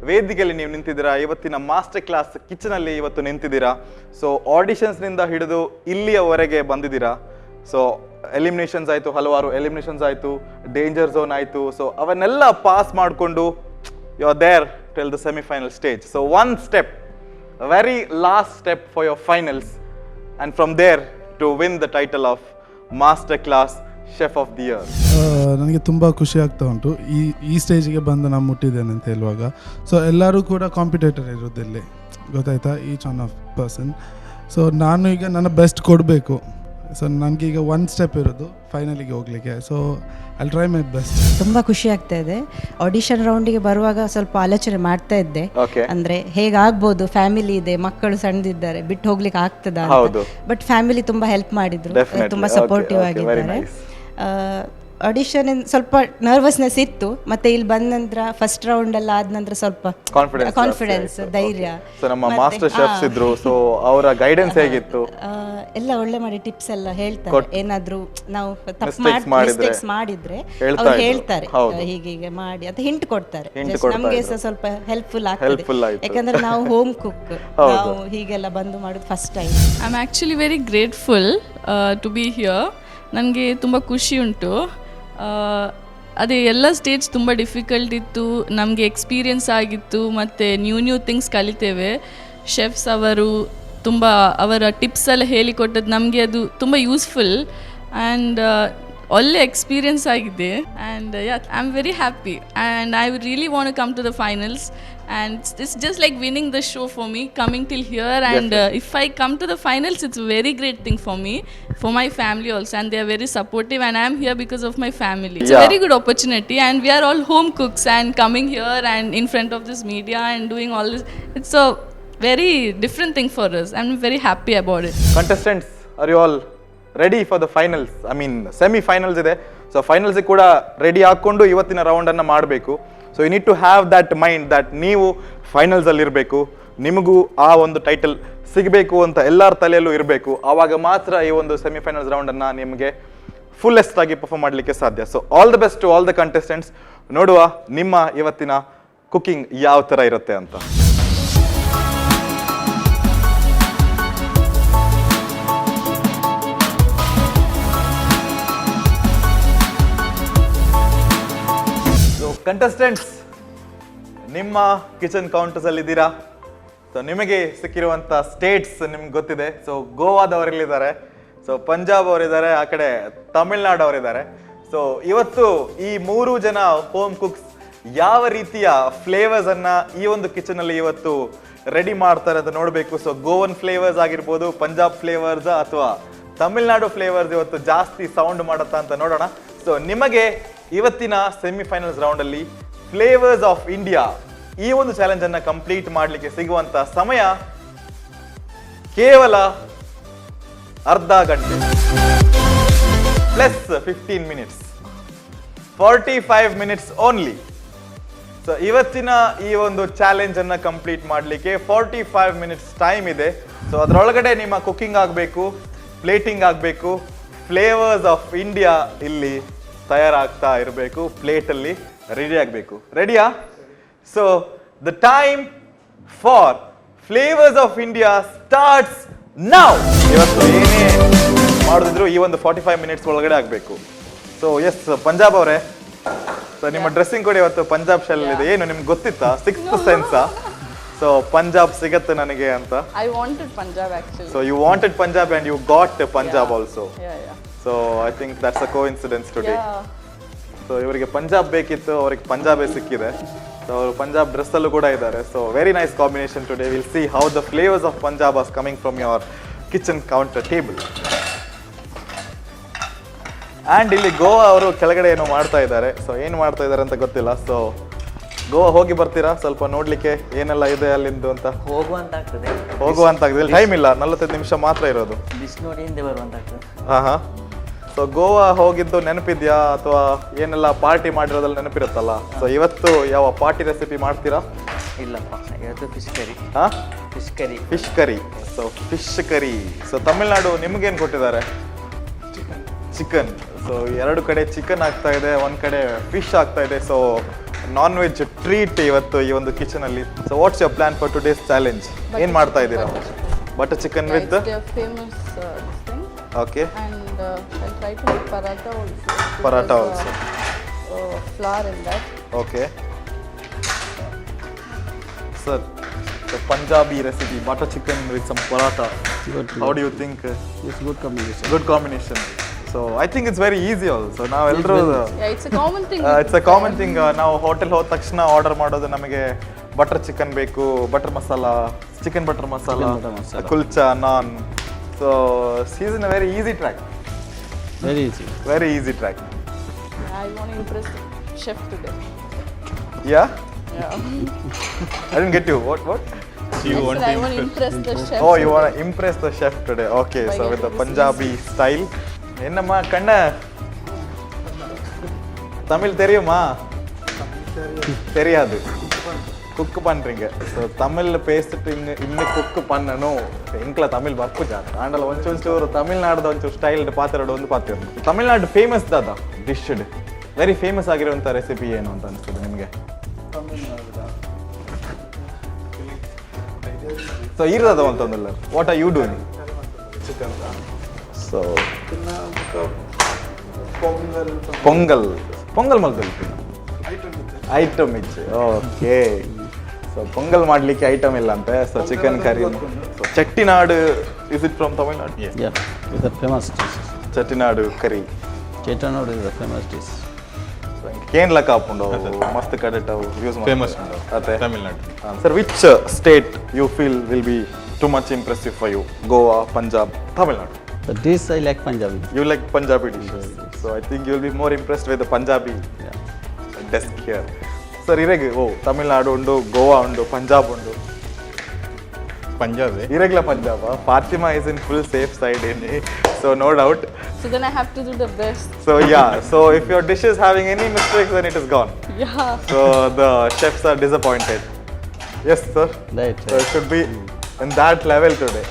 ವೇದಿಕೆಯಲ್ಲಿ ನೀವು ನಿಂತಿದ್ದೀರಾ, ಇವತ್ತಿನ ಮಾಸ್ಟರ್ ಕ್ಲಾಸ್ ಕಿಚನಲ್ಲಿ ಇವತ್ತು ನಿಂತಿದ್ದೀರಾ. ಸೊ ಆಡಿಷನ್ಸ್ನಿಂದ ಹಿಡಿದು ಇಲ್ಲಿಯವರೆಗೆ ಬಂದಿದ್ದೀರಾ. ಸೊ ಎಲಿಮಿನೇಷನ್ಸ್ ಆಯಿತು, ಹಲವಾರು ಎಲಿಮಿನೇಷನ್ಸ್ ಆಯಿತು, ಡೇಂಜರ್ ಝೋನ್ ಆಯಿತು. ಸೊ ಅವನ್ನೆಲ್ಲ ಪಾಸ್ ಮಾಡಿಕೊಂಡು you are there till the semifinal stage. So one step, very last step for your finals, and from there to win the title of Master Class Chef of the Year. ನನಗೆ ತುಂಬ ಖುಷಿ ಆಗ್ತಾ ಉಂಟು ಈ ಈ ಸ್ಟೇಜಿಗೆ ಬಂದು ನಾನು ಮುಟ್ಟಿದ್ದೇನೆ ಅಂತ ಹೇಳುವಾಗ. ಸೊ ಎಲ್ಲರೂ ಕೂಡ ಕಾಂಪಿಟೇಟರ್ ಇರೋದಿಲ್ಲಿ, ಗೊತ್ತಾಯ್ತಾ? Each one of person. So ನಾನು ಈಗ ನನ್ನ ಬೆಸ್ಟ್ ಕೊಡಬೇಕು. ಸೊ ನನಗೀಗ ಒನ್ ಸ್ಟೆಪ್ ಇರೋದು ಫೈನಲಿಗೆ ಹೋಗಲಿಕ್ಕೆ. So I try my best. ತುಂಬಾ ಖುಷಿ ಆಗ್ತಾ ಇದೆ. ಆಡಿಷನ್ ರೌಂಡಿಗೆ ಬರುವಾಗ ಸ್ವಲ್ಪ ಆಲೋಚನೆ ಮಾಡ್ತಾ ಇದ್ದೆ. ಅಂದ್ರೆ ಹೇಗಾಗ್ಬೋದು, ಫ್ಯಾಮಿಲಿ ಇದೆ, ಮಕ್ಕಳು ಸಣ್ಣದಿದ್ದಾರೆ, ಬಿಟ್ಟು ಹೋಗ್ಲಿಕ್ಕೆ ಆಗ್ತದಾ? ಬಟ್ ಫ್ಯಾಮಿಲಿ ತುಂಬಾ ಹೆಲ್ಪ್ ಮಾಡಿದ್ರು. ತುಂಬಾ ಸಪೋರ್ಟಿವ್ Okay, very ಆಗಿದ್ದಾರೆ. Nice. Audition ಸ್ವಲ್ಪ ನರ್ವಸ್ನೆಸ್ ಇತ್ತು. ಮತ್ತೆ ಇಲ್ಲಿ ಬಂದ ನಂತರ, ಫಸ್ಟ್ ರೌಂಡ್ ಎಲ್ಲ ಆದ ನಂತರ ಸ್ವಲ್ಪ ಕಾನ್ಫಿಡೆನ್ಸ್, ಕಾನ್ಫಿಡೆನ್ಸ್, ಧೈರ್ಯ. ಸೊ ನಮ್ಮ ಮಾಸ್ಟರ್ ಶೆಫ್ಸ್ ಇದ್ರು, ಸೊ ಅವರ ಗೈಡೆನ್ಸ್ ಹೇಗಿತ್ತು? ಎಲ್ಲ ಒಳ್ಳೆ ಮಾಡಿ ಟಿಪ್ಸ್ ಎಲ್ಲ ಹೇಳ್ತಾರೆ. ಏನಾದ್ರೂ ನಾವು ತಪ್ಪು Mistakes ಮಾಡಿದ್ರೆ ಮಿಸ್ಟೇಕ್ಸ್ ಮಾಡಿದ್ರೆ ಹೇಳ್ತಾ ಅವ್ರು ಇದ್ರು. ಹೇಳ್ತಾರೆ, ಹೌದು. ಹೀಗೆ ಹೀಗೆ ಮಾಡಿ ಅಂತ ಹಿಂಟ್ ಕೊಡ್ತಾರೆ. Hint Just ಕೊಡ್ತಾ ನಮ್ಗೆ ಇದ್ರು. ಸಹ ಸ್ವಲ್ಪ ಹೆಲ್ಪ್ಫುಲ್ ಆಗ್ತದೆ. Helpful ಆಯ್ತು. ಯಾಕಂದ್ರೆ ನಾವು ಹೋಮ್ ಕುಕ್, ಹೌದು. ನಾವು ಹೀಗೆಲ್ಲ ಬಂದು ಮಾಡೋದು first time. I am actually very grateful to be here. ನನಗೆ ತುಂಬ ಖುಷಿ ಉಂಟು. ಅದೇ ಎಲ್ಲ ಸ್ಟೇಜ್ ತುಂಬ ಡಿಫಿಕಲ್ಟ್ ಇತ್ತು, ನಮಗೆ ಎಕ್ಸ್ಪೀರಿಯನ್ಸ್ ಆಗಿತ್ತು ಮತ್ತು new new things ಕಲಿತೇವೆ. ಶೆಫ್ಸ್ ಅವರು ತುಂಬ ಅವರ ಟಿಪ್ಸ್ ಎಲ್ಲ ಹೇಳಿಕೊಟ್ಟದ್ದು ನಮಗೆ ಅದು ತುಂಬ ಯೂಸ್ಫುಲ್ ಆ್ಯಂಡ್ ಒಳ್ಳೆ ಎಕ್ಸ್ಪೀರಿಯನ್ಸ್ ಆಗಿದೆ. And yeah, I am very happy and I really want come to the finals, and it's just like winning the show for me, coming till here. And if I come to the finals, it's very great thing for me, for my family also, and they are very supportive, and I am here because of my family. It's very good opportunity, and we are all home cooks, and coming here and in front of this media and doing all this, it's a very different thing for us. I am very happy about it. Contestants, are you all ready for the finals? I mean, semi finals ಇದೆ. So finals ಕೂಡ ready ಹಾಕ್ಕೊಂಡು ಇವತ್ತಿನ ರೌಂಡನ್ನು ಮಾಡಬೇಕು. So you need to have that mind that ನೀವು ಫೈನಲ್ಸಲ್ಲಿ ಇರಬೇಕು, ನಿಮಗೂ ಆ ಒಂದು ಟೈಟಲ್ ಸಿಗಬೇಕು ಅಂತ ಎಲ್ಲರ ತಲೆಯಲ್ಲೂ ಇರಬೇಕು. ಆವಾಗ ಮಾತ್ರ ಈ ಒಂದು ಸೆಮಿಫೈನಲ್ಸ್ ರೌಂಡನ್ನು ನಿಮಗೆ ಫುಲ್ಲೆಸ್ಟ್ ಆಗಿ ಪರ್ಫಾರ್ಮ್ ಮಾಡಲಿಕ್ಕೆ ಸಾಧ್ಯ. So all the best to all the contestants. ನೋಡುವ ನಿಮ್ಮ ಇವತ್ತಿನ ಕುಕಿಂಗ್ ಯಾವ ಥರ ಇರುತ್ತೆ ಅಂತ. ಸೊ ಕಂಟೆಸ್ಟೆಂಟ್ಸ್, ನಿಮ್ಮ ಕಿಚನ್ ಕೌಂಟರ್ಸ್ ಅಲ್ಲಿ ಇದ್ದೀರಾ. ಸೊ ನಿಮಗೆ ಸಿಕ್ಕಿರುವಂಥ ಸ್ಟೇಟ್ಸ್ ನಿಮ್ಗೆ ಗೊತ್ತಿದೆ. ಸೊ ಗೋವಾದವರಿಲ್ಲಿದ್ದಾರೆ, ಸೊ ಪಂಜಾಬ್ ಅವರಿದ್ದಾರೆ, ಆ ಕಡೆ ತಮಿಳ್ನಾಡು ಅವರಿದ್ದಾರೆ. ಸೊ ಇವತ್ತು ಈ ಮೂರು ಜನ ಹೋಮ್ ಕುಕ್ಸ್ ಯಾವ ರೀತಿಯ ಫ್ಲೇವರ್ಸ್ ಅನ್ನ ಈ ಒಂದು ಕಿಚನ್ ಅಲ್ಲಿ ಇವತ್ತು ರೆಡಿ ಮಾಡ್ತಾರೆ ಅಂತ ನೋಡಬೇಕು. ಸೊ ಗೋವನ್ ಫ್ಲೇವರ್ಸ್ ಆಗಿರ್ಬೋದು, ಪಂಜಾಬ್ ಫ್ಲೇವರ್ಸ್ ಅಥವಾ ತಮಿಳ್ನಾಡು ಫ್ಲೇವರ್ಸ್ ಇವತ್ತು ಜಾಸ್ತಿ ಸೌಂಡ್ ಮಾಡುತ್ತಾ ಅಂತ ನೋಡೋಣ. ಸೊ ನಿಮಗೆ ಇವತ್ತಿನ ಸೆಮಿಫೈನಲ್ಸ್ ರೌಂಡಲ್ಲಿ flavours of India ಈ ಒಂದು ಚಾಲೆಂಜ್ ಅನ್ನ ಕಂಪ್ಲೀಟ್ ಮಾಡಲಿಕ್ಕೆ ಸಿಗುವಂತ ಸಮಯ ಕೇವಲ ಅರ್ಧ ಗಂಟೆ plus 15 minutes, 45 minutes only. So ಇವತ್ತಿನ ಈ ಒಂದು ಚಾಲೆಂಜ್ ಅನ್ನ ಕಂಪ್ಲೀಟ್ ಮಾಡಲಿಕ್ಕೆ 45 ಮಿನಿಟ್ಸ್ ಟೈಮ್ ಇದೆ. ಸೊ ಅದರೊಳಗಡೆ ನಿಮ್ಮ ಕುಕಿಂಗ್ ಆಗಬೇಕು, ಪ್ಲೇಟಿಂಗ್ ಆಗಬೇಕು, flavours of India ಇಲ್ಲಿ ತಯಾರಾಗ್ತಾ ಇರಬೇಕು, ಪ್ಲೇಟಲ್ಲಿ ರೆಡಿ ಆಗಬೇಕು. ರೆಡಿಯಾ? So the time for Flavours of India starts now. ಇವತ್ತು ಏನೇ ಮಾಡಿದ್ರು ಈ ಒಂದು 45 ಮಿನಿಟ್ಸ್ ಒಳಗಡೆ ಆಗಬೇಕು. ಸೊ ಎಸ್, ಪಂಜಾಬ್ ಅವರೇ, ಸೊ ನಿಮ್ಮ ಡ್ರೆಸ್ಸಿಂಗ್ ಕೂಡ ಇವತ್ತು ಪಂಜಾಬ್ ಶೈಲ್ ಇದೆ. ಏನು ನಿಮ್ಗೆ ಗೊತ್ತಿತ್ತಾ? ಸಿಕ್ಸ್ತ್ ಸೆನ್ಸಾ? ಸೊ ಪಂಜಾಬ್ ಸಿಗತ್ತೆ ನನಗೆ ಅಂತ. I wanted Punjab actually. So you wanted Punjab and you got Punjab also. Yeah. So I think that's a coincidence today. So ಇವರಿಗೆ ಪಂಜಾಬ್ ಬೇಕಿತ್ತು, ಅವರಿಗೆ ಪಂಜಾಬೇ ಸಿಕ್ಕಿದೆ. ಸೊ ಅವರು ಪಂಜಾಬ್ ಡ್ರೆಸ್ ಅಲ್ಲೂ ಕೂಡ ಇದ್ದಾರೆ. So very nice combination today. We'll see how the flavours of Punjab are coming from your kitchen counter table. And ಇಲ್ಲಿ ಗೋವಾ ಅವರು ಕೆಳಗಡೆ ಏನೋ ಮಾಡ್ತಾ ಇದ್ದಾರೆ. ಸೊ ಏನು ಮಾಡ್ತಾ ಇದ್ದಾರೆ ಅಂತ ಗೊತ್ತಿಲ್ಲ. ಸೊ ಗೋವಾ ಹೋಗಿ ಬರ್ತೀರಾ ಸ್ವಲ್ಪ ನೋಡ್ಲಿಕ್ಕೆ ಏನೆಲ್ಲ ಇದೆ ಅಲ್ಲಿಂದು ಅಂತ? ಹೋಗುವಂತ ಆಗ್ತದೆ. ಹೋಗುವ ಅಂತ ಆಗ್ತದೆ. ಟೈಮ್ ಇಲ್ಲ, 45 ನಿಮಿಷ ಮಾತ್ರ ಇರೋದು. ಬಿಸಿ ನೋಡಿ ಹಿಂದೆ ಬರುವಂತ ಆಗ್ತದೆ. ಹಾ ಹಾ ಸೊ ಗೋವಾ ಹೋಗಿದ್ದು ನೆನಪಿದ್ಯಾ? ಅಥವಾ ಏನೆಲ್ಲ ಪಾರ್ಟಿ ಮಾಡಿರೋದೆಲ್ಲ ನೆನಪಿರುತ್ತಲ್ಲ? ಸೊ ಇವತ್ತು ಯಾವ ಪಾರ್ಟಿ ರೆಸಿಪಿ ಮಾಡ್ತೀರಾ? ಇಲ್ಲಪ್ಪ, ಇವತ್ತು ಫಿಶ್ ಕರಿ. ಹಾ? Fish curry. Fish curry. So fish curry. So Tamil Nadu ನಿಮ್ಗೇನು ಕೊಟ್ಟಿದ್ದಾರೆ? ಚಿಕನ್. ಸೊ ಎರಡು ಕಡೆ ಚಿಕನ್ ಆಗ್ತಾ ಇದೆ, ಒಂದ್ ಕಡೆ ಫಿಶ್ ಆಗ್ತಾ ಇದೆ. So non veg treat ಇವತ್ತು ಈ ಒಂದು ಕಿಚನ್ ಅಲ್ಲಿ. So what's your plan for today's challenge? ಏನ್ ಮಾಡ್ತಾ ಇದ್ದೀರಾ? Butter chicken with famous this thing. Okay. And I'll try to make paratha also. Paratha also. Flour in that. Okay sir, the Punjabi recipe, butter chicken with some paratha. How do you think? It's good combination. Good combination. So I think it's very easy also. ನಾವೆಲ್ಲರೂ Yeah, it's a common thing. It's a common thing. ನಾವು hotel ಹೋದ ತಕ್ಷಣ order ಮಾಡೋದು ನಮಗೆ butter chicken ಬೇಕು, butter masala, chicken butter masala, butter masala. Kulcha, naan. So season very easy track. Very easy. Very easy track. I want to impress the chef today. Yeah. Yeah. I didn't get you. What? I said I want to impress the chef. Oh, you want impress the chef today. Okay. By so with the getting this. Punjabi style. என்னம்மா கண்ண, தமிழ் தெரியுமா? தெரியாது. Cook ಪನ್ರಿಂಗೆ. ಸೊ Tamil paste ಇನ್ನು ಇನ್ನು cook ಪನ್ನನು ಎಂಕ್ಲ Tamil ಬರ್ಪು ಜಾತ ಆಂಡಲ ಒಂಚೂರು ತಮಿಳ್ನಾಡ್ದ ಒಂಚೂರು ಸ್ಟೈಲ್ ಪಾತೆರಡು ಒಂದು ಪಾತೆರ. ತಮಿಳ್ನಾಡು ಫೇಮಸ್ ದಾದ ಡಿಶ್, ವೆರಿ ಫೇಮಸ್ ಆಗಿರುವಂಥ ರೆಸಿಪಿ ಏನು ಅಂತ ಅನಿಸ್ತದೆ ನಿಮಗೆ? ಸೊ ಇರೋದ ಅಂತಂದಿಲ್ಲ, what are you doing? Chicken. So pongal. Pongal. Pongal ಮಲ್ದಲ್ಲಿ item ಇತ್ತು. ಐಟಮ್ ಇತ್ತು. ಓಕೆ, ಸೊ ಪೊಂಗಲ್ ಮಾಡಲಿಕ್ಕೆ ಐಟಮ್ ಇಲ್ಲ ಅಂತೆ. So chicken curry. Chettinad, is it from Tamil Nadu? Yeah, it's a famous dish. Chettinad curry. Chettinad is a famous dish. ಕೇನ್ಲ ಕಾಪುಂಡು ಮಸ್ತ್ ಕಡೆಟ್ ಅವು use famous ಅದೇ Tamil Nadu. Sir, which state you feel will be too much impressive for you? Goa, Punjab, Tamil Nadu? The dish I like Punjabi. You like Punjabi dishes. So I think you will be more impressed with the Punjabi desk here. Sir, ಇರೆಗ್ ಓ ತಮಿಳ್ನಾಡು ಉಂಡು, ಗೋವಾ ಉಂಡು, ಪಂಜಾಬ್ ಉಂಡು. Punjab. ಇರೆಗ್ಲ Punjab. Fatima is in full safe side in, so no doubt. So then I have to do the best. So yeah, so if your dish is having any mistakes, then it is gone. Yeah. So the chefs are disappointed. Yes, sir. Right. So it should be in that level today.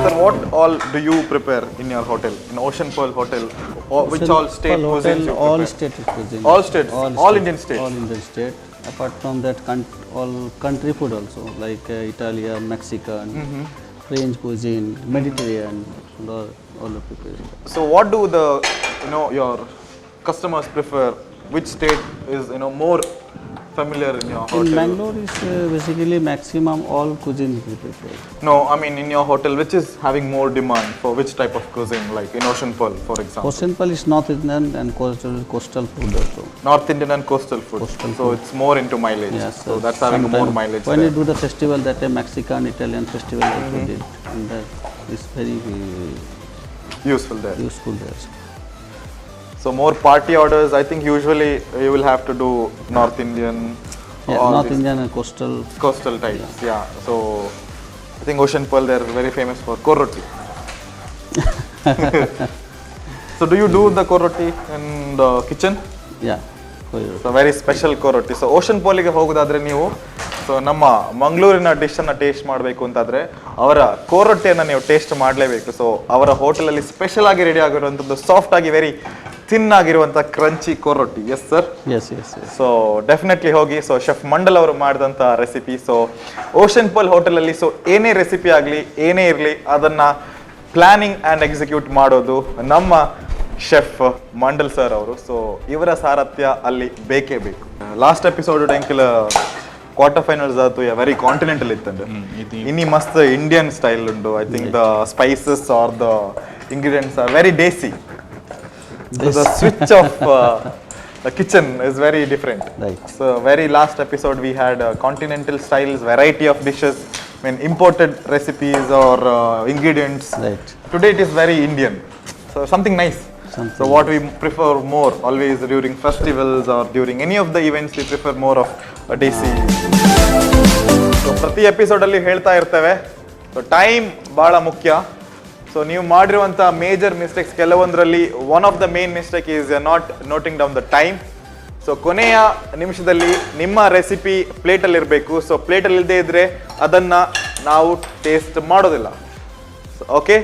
Sir, what all do you prepare in your hotel, in Ocean Pearl Hotel? Or which all state Pearl cuisines Hotel, you all prepare? State cuisine. All states, all Indian states. All Indian state. Apart from that, all country food also, like Italian, Mexican, French cuisine, Mediterranean, and all the prepared. So what do the your customers prefer? Which state is more familiar in your hotel? In Bangalore is basically maximum all cuisines we prepare. No, I mean in your hotel, which is having more demand for which type of cuisine? Like in Ocean Pearl, for example. Ocean Pearl is North Indian and coastal food also. North Indian and coastal food. Coastal so food. It's more into mileage. Yes, so that's having more sometime mileage when there. you do the festival, that time Mexican, Italian festival also did, and that is very useful there. Useful there. So more party orders, I think usually you will have to do North Indian. Yeah, all North these Indian and coastal. Coastal types. Yeah. So I think Ocean Pearl, they are very famous for korroti. So do you do the korroti in the kitchen? Yeah. So very special korroti. So Ocean ಪರ್ಲಿಗೆ ಹೋಗೋದಾದ್ರೆ ನೀವು ಸೊ ನಮ್ಮ ಮಂಗಳೂರಿನ ಡಿಶನ್ನು taste ಮಾಡಬೇಕು ಅಂತಾದರೆ ಅವರ ಕೋರೊಟ್ಟಿಯನ್ನು ನೀವು taste ಮಾಡಲೇಬೇಕು. ಸೊ ಅವರ ಹೋಟೆಲಲ್ಲಿ ಸ್ಪೆಷಲ್ ಆಗಿ ರೆಡಿ ಆಗಿರುವಂಥದ್ದು ಸಾಫ್ಟ್ ಆಗಿ ವೆರಿ ಥಿನ್ ಆಗಿರುವಂಥ crunchy korroti. Yes sir? Yes. So definitely ಹೋಗಿ. ಸೊ ಶೆಫ್ ಮಂಡಲ್ ಅವರು ಮಾಡಿದಂಥ ರೆಸಿಪಿ. ಸೊ ಓಷನ್ ಪರ್ಲ್ ಹೋಟೆಲಲ್ಲಿ ಸೊ ಏನೇ ರೆಸಿಪಿ ಆಗಲಿ ಏನೇ ಇರಲಿ ಅದನ್ನು ಪ್ಲಾನಿಂಗ್ ಆ್ಯಂಡ್ ಎಕ್ಸಿಕ್ಯೂಟ್ ಮಾಡೋದು ನಮ್ಮ ಶೆಫ್ ಮಂಡಲ್ ಸರ್ ಅವರು. ಸೊ ಇವರ ಸಾರಥ್ಯ ಅಲ್ಲಿ ಬೇಕೇ ಬೇಕು. ಲಾಸ್ಟ್ ಎಪಿಸೋಡ್ ಎಂಕಲ್ ಕ್ವಾರ್ಟರ್ ಫೈನಲ್ಸ್ ಆತು ವೆರಿ ಕಾಂಟಿನೆಂಟಲ್ ಇತ್ತಂದ್ರೆ ಇನ್ನಿ ಮಸ್ತ್ ಇಂಡಿಯನ್ ಸ್ಟೈಲ್ ಉಂಟು. I think the spices or the ingredients are very desi. The switch of the kitchen is very different. Right. So very last episode we had continental styles, variety of dishes, I mean imported recipes or ingredients. Right. Today it is very Indian. So something nice. Something. So what we prefer more always during festivals or during any of the events, we prefer more of a desi. So ಪ್ರತಿ ಎಪಿಸೋಡಲ್ಲಿ ಹೇಳ್ತಾ ಇರ್ತೇವೆ, ಸೊ time ಭಾಳ ಮುಖ್ಯ. So ನೀವು ಮಾಡಿರುವಂಥ major mistakes ಕೆಲವೊಂದರಲ್ಲಿ one of the main mistake is not noting down the time. So ಕೊನೆಯ ನಿಮಿಷದಲ್ಲಿ ನಿಮ್ಮ ರೆಸಿಪಿ ಪ್ಲೇಟಲ್ಲಿರಬೇಕು. ಸೊ ಪ್ಲೇಟಲ್ಲಿ ಇಲ್ಲದೆ ಇದ್ದರೆ ಅದನ್ನು ನಾವು ಟೇಸ್ಟ್ ಮಾಡೋದಿಲ್ಲ. Okay,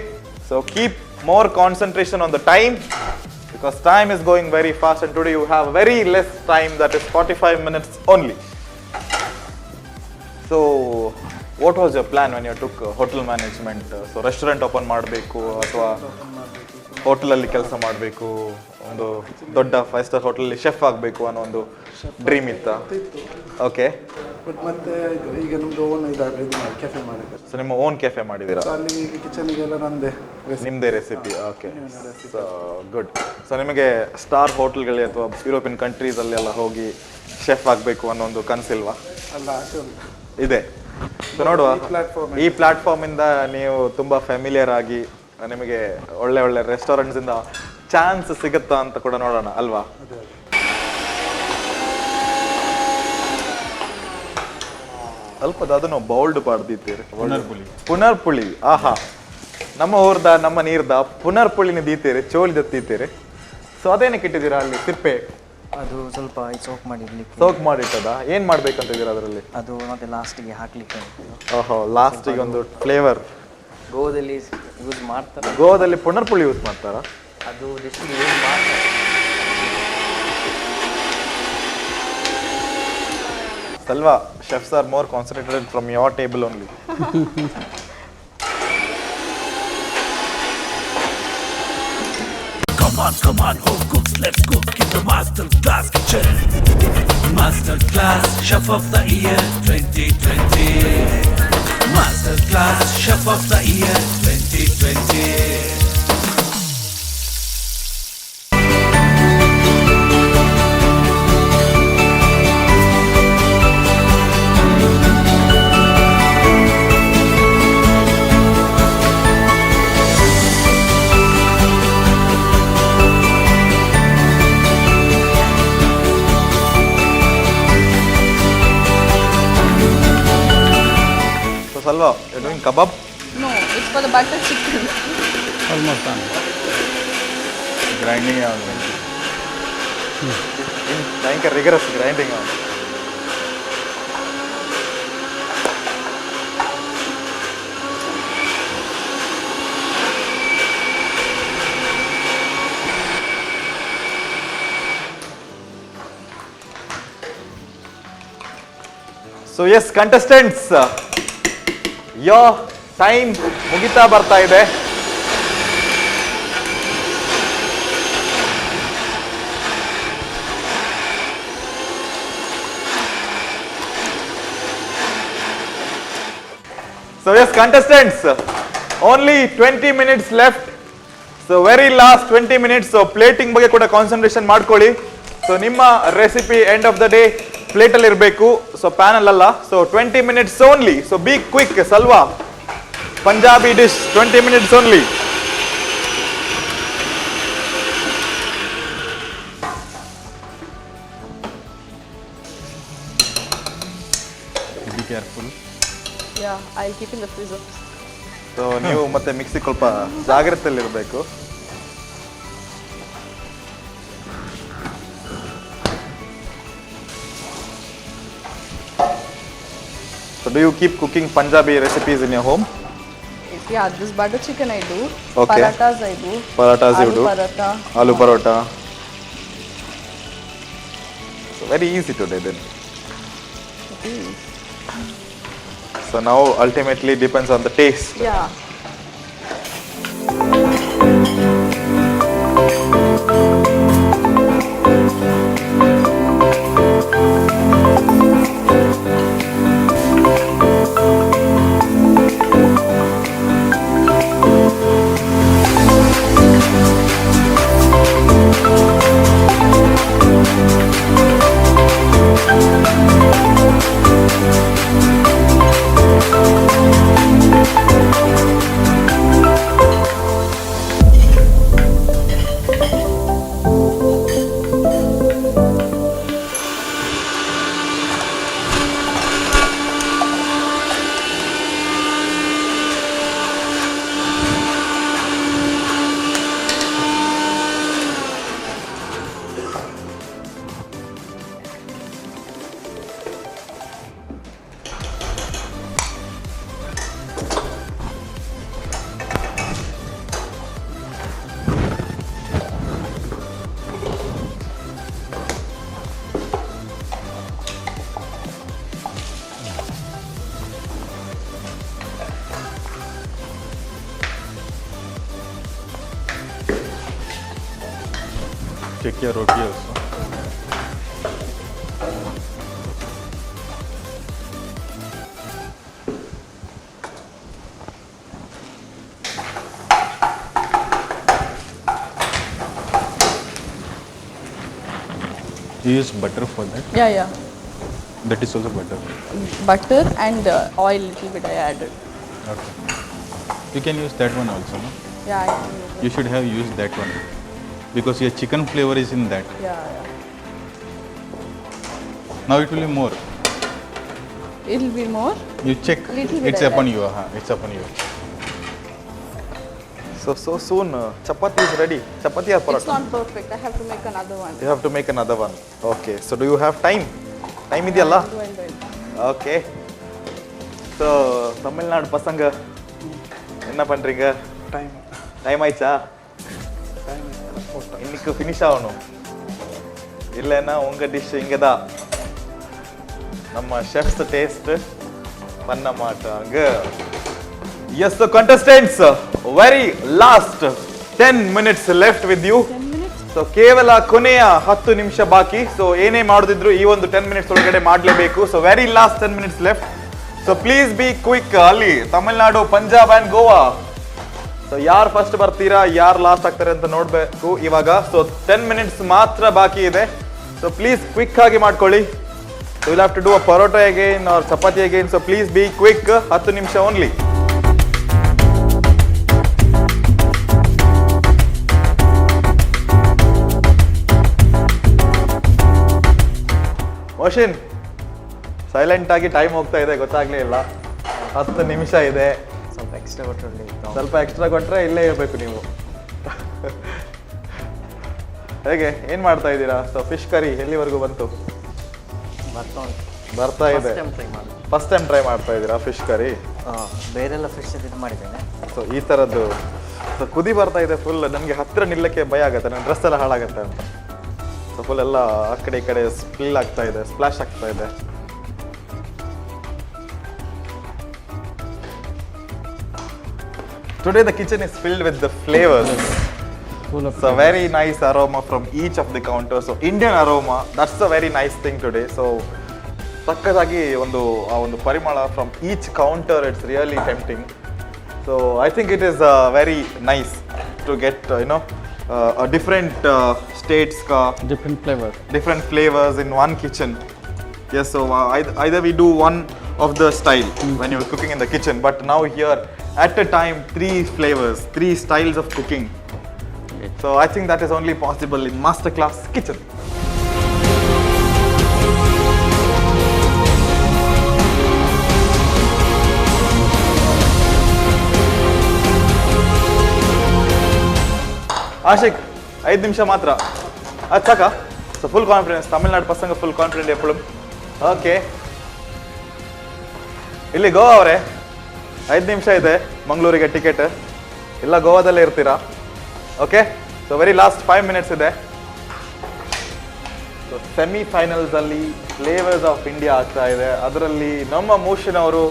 so keep more concentration on the time because time is going very fast and today you have very less time, that is 45 minutes only. So what was your plan when you took hotel management? So restaurant open ಮಾಡಬೇಕು ಅಥವಾ ಹೋಟೆಲಲ್ಲಿ ಕೆಲಸ ಮಾಡಬೇಕು, ಒಂದು ದೊಡ್ಡ five star ಹೋಟೆಲಲ್ಲಿ chef ಆಗಬೇಕು ಅನ್ನೋ ಒಂದು ಡ್ರೀಮ್ ಇತ್ತಾ? ಓಕೆ. ಬಟ್ ಮತ್ತೆ ಇದು ಈಗ ನಮ್ಮದು ಓನ್ ಇದಾಗ ಇದು ಮಾಡಿ ಕೆಫೆ ಮಾಡಿದ್ದಾರೆ. ಸೊ ನಿಮ್ಮ ಓನ್ ಕೆಫೆ ಮಾಡಿದ್ದೀರಾ? ಸೊ ಅಲ್ಲಿ ಈಗ ಕಿಚನಿಗೆಲ್ಲ ನಂದೇ recipe. ನಿಮ್ಮದೇ recipe. Okay, so good. So ನಿಮಗೆ ಸ್ಟಾರ್ ಹೋಟೆಲ್ಗಳಲ್ಲಿ ಅಥವಾ ಯುರೋಪಿಯನ್ ಕಂಟ್ರೀಸಲ್ಲೆಲ್ಲ ಹೋಗಿ ಶೆಫ್ ಆಗಬೇಕು ಅನ್ನೋ ಒಂದು ಕನಸಿಲ್ವಾ? ಅಲ್ಲ, ಆಸೆ ಉಂಟು. ಇದೆ. ಸೊ ನೋಡುವ. ಈ platform ಈ ಪ್ಲಾಟ್ಫಾರ್ಮ್ ಇಂದ ನೀವು ತುಂಬಾ ಫ್ಯಾಮಿಲಿಯರ್ ಆಗಿ ನಿಮಗೆ ಒಳ್ಳೆ ಒಳ್ಳೆ ರೆಸ್ಟೋರೆಂಟ್ಸ್ ಇಂದ ಚಾನ್ಸ್ ಸಿಗುತ್ತಾ ಅಂತ ಕೂಡ ನೋಡೋಣ ಅಲ್ವಾ? ಅಲ್ಪ ದಾದನೋ ಬೌಲ್ಡ್ ಪಾಡ್ದಿತ್ತೀರಿ. ಪುನರ್ಪುಳಿ. ಪುನರ್ಪುಳಿ, ಆಹಾ. ನಮ್ಮ ಊರ್ದ ನಮ್ಮ ನೀರ್ದ ಪುನರ್ಪುಳಿನ ದೀತೇರೆ, ಚೋಲಿ ದತ್ತೀತೇರೆ. ಸೊ ಅದೇನಕ್ಕೆ ಇಟ್ಟಿದ್ದೀರಾ ಅಲ್ಲಿ ಸಿಪ್ಪೆ? ಅದು ಸ್ವಲ್ಪ ಸೋಕ್ ಮಾಡಿಡ್ಲಿಕ್ಕೆ. ಸೋಕ್ ಮಾಡಿಟ್ಟದ? ಏನ್ ಮಾಡ್ಬೇಕಂತ ಅದರಲ್ಲಿ? ಅದು ಮತ್ತೆ ಲಾಸ್ಟಿಗೆ ಹಾಕ್ಲಿಕ್ಕೆ ಉಂಟು. ಓಹೋ, ಲಾಸ್ಟಿಗೆ ಒಂದು ಫ್ಲೇವರ್. ಗೋವಾದಲ್ಲಿ ಯೂಸ್ ಮಾಡ್ತಾರೆ. ಗೋವಾದಲ್ಲಿ ಪುನರ್ಪುಳಿ ಯೂಸ್ ಮಾಡ್ತಾರಾ? ಅದು ಡಿಶ್ಗೆ ಯೂಸ್ ಮಾಡ್ತಾರೆ. Salva, chefs are more concentrated from your table only. Come on, come on, home cooks, let's cook in the master class kitchen. Master class, chef of the year 2020. Master class, chef of the year 2020. So Salva, you doing kebab? No, it's for the butter chicken. Almost done. Grinding already. ಭಯಂಕರ rigorous grinding. So yes contestants, your time ಮುಗಿತಾ ಬರ್ತಾ ಇದೆ. So yes contestants, only 20 minutes left. So very last 20 minutes. So plating ಬಗ್ಗೆ ಕೂಡ concentration ಮಾಡ್ಕೊಳ್ಳಿ. ಸೊ ನಿಮ್ಮ recipe end of the day ಪ್ಲೇಟಲ್ಲಿ ಇರಬೇಕು, ಸೊ ಪ್ಯಾನಲ್ ಅಲ್ಲ. So 20 minutes only, so be quick. Salva, Punjabi dish, 20 minutes only. Be careful. Yeah, I'll keep in the freezer. So ನೀವು ಮತ್ತೆ ಮಿಕ್ಸಿ ಸ್ವಲ್ಪ ಜಾಗ್ರತೆಯಲ್ಲಿರಬೇಕು. So do you keep cooking Punjabi recipes in your home? Yeah, this butter chicken I do. Okay. Parathas I do. Parathas you Aloo do. Paratha. Aloo paratha. So very easy today then. It is. So now ultimately depends on the taste. Yeah. Check your roti also. You use butter for that? Yeah. That is also butter. Butter and oil little bit I added. Okay. You can use that one also, no? Yeah, I can use it. You should have used that one because your chicken flavor is in that. Yeah. Now it will be more. It'll be more. You check. Little bit It's I upon you. It's upon you. So so soon chapati is ready. Chapati or It's paratha? Not perfect. I have to make another one. You have to make another one. Okay, so do you have time? Time ಇದೆಯಲ್ಲ? Okay. So Tamil Nadu பசங்க என்ன பண்றீங்க? Time. Time ஆயிடுச்சா? இன்னைக்கு finish ஆகணும், இல்லைன்னா உங்க dish இங்கே தான். நம்ம ஷெஃப்ஸ் டேஸ்ட் பண்ண மாட்டாங்க. Yes, contestants, very last 10 minutes left with you. So ಕೇವಲ ಕೊನೆಯ 10 ನಿಮಿಷ ಬಾಕಿ. ಸೊ ಏನೇ ಮಾಡೋದಿದ್ರು ಈ ಒಂದು 10 ಮಿನಿಟ್ಸ್ ಒಳಗಡೆ ಮಾಡಲೇಬೇಕು. So very last 10 minutes left, so please be quick. ಅಲ್ಲಿ ತಮಿಳ್ನಾಡು, ಪಂಜಾಬ್ ಅಂಡ್ ಗೋವಾ. ಸೊ ಯಾರು ಫಸ್ಟ್ ಬರ್ತೀರಾ, ಯಾರು ಲಾಸ್ಟ್ ಆಗ್ತಾರೆ ಅಂತ ನೋಡಬೇಕು ಇವಾಗ. ಸೊ 10 ಮಿನಿಟ್ಸ್ ಮಾತ್ರ ಬಾಕಿ ಇದೆ. So please quick ಆಗಿ ಮಾಡ್ಕೊಳ್ಳಿ. So will have to do a paratha again or chapati again, so please be quick. 10 ನಿಮಿಷ ಓನ್ಲಿ. ಮೋಶಿನ್, ಸೈಲೆಂಟ್ ಆಗಿ ಟೈಮ್ ಹೋಗ್ತಾ ಇದೆ, ಗೊತ್ತಾಗ್ಲೇ ಇಲ್ಲ. 10 ನಿಮಿಷ ಇದೆ. ಸ್ವಲ್ಪ ಎಕ್ಸ್ಟ್ರಾ ಕೊಟ್ಟರೆ ಒಳ್ಳೆ ಇತ್ತು. ಸ್ವಲ್ಪ ಎಕ್ಸ್ಟ್ರಾ ಕೊಟ್ಟರೆ ಇಲ್ಲೇ ಇರಬೇಕು ನೀವು. ಹೇಗೆ, ಏನು ಮಾಡ್ತಾ ಇದ್ದೀರಾ? So fish curry ಎಲ್ಲಿವರೆಗೂ ಬಂತು? ಬರ್ತಾ ಉಂಟು. ಬರ್ತಾ ಇದೆ. First time try ಮಾಡೋದು. First time try ಮಾಡ್ತಾ ಇದ್ದೀರಾ ಫಿಶ್ ಕರಿ? ಬೇರೆಲ್ಲ ಫಿಶ್ ಇದು ಮಾಡಿದ್ದೇನೆ. ಸೊ ಈ ಥರದ್ದು. ಸೊ ಕುದಿ ಬರ್ತಾ ಇದೆ ಫುಲ್. ನನಗೆ ಹತ್ತಿರ ನಿಲ್ಲಕ್ಕೆ ಭಯ ಆಗುತ್ತೆ, ನನ್ನ ಡ್ರೆಸ್ ಎಲ್ಲ ಹಾಳಾಗುತ್ತೆ ಅಂತ. ಸೊ ಫುಲ್ ಎಲ್ಲ ಆ ಕಡೆ ಈ ಕಡೆ ಸ್ಪಿಲ್ ಆಗ್ತಾ ಇದೆ, ಸ್ಪ್ಲಾಶ್ ಆಗ್ತಾ ಇದೆ. Today the kitchen is filled with the flavours. Full of It's a very nice aroma from each of the counters. So Indian aroma, that's a very nice thing today. So ಸಕ್ಕತ್ತಾಗಿ ಒಂದು ಆ ಒಂದು ಪರಿಮಳ from each counter, it's really tempting. So I think it is very nice to get different states ಕಾ different flavor. Different flavors in one kitchen. Yes, so either we do one of the style when you're cooking in the kitchen, but now here at a time three flavors, three styles of cooking. So I think that is only possible in Masterclass Kitchen. Ashiq, 5 ನಿಮಿಷ ಮಾತ್ರ, ಅದು ಸಾಕಾ? So full confidence, Tamil Nadu ಪಸಂಗ full confident ಎಪ್ಪಳು. Okay, ಇಲ್ಲಿ ಗೋವಾ ಅವರೇ, 5 ನಿಮಿಷ ಇದೆ ಮಂಗಳೂರಿಗೆ ticket ಇಲ್ಲ, ಗೋವಾದಲ್ಲೇ ಇರ್ತೀರಾ? Okay, so very last 5 minutes ಇದೆ. ಸೊ ಸೆಮಿಫೈನಲ್ಸಲ್ಲಿ flavours of India ಆಗ್ತಾ ಇದೆ. ಅದರಲ್ಲಿ ನಮ್ಮ ಮೋಶನ್ ಅವರು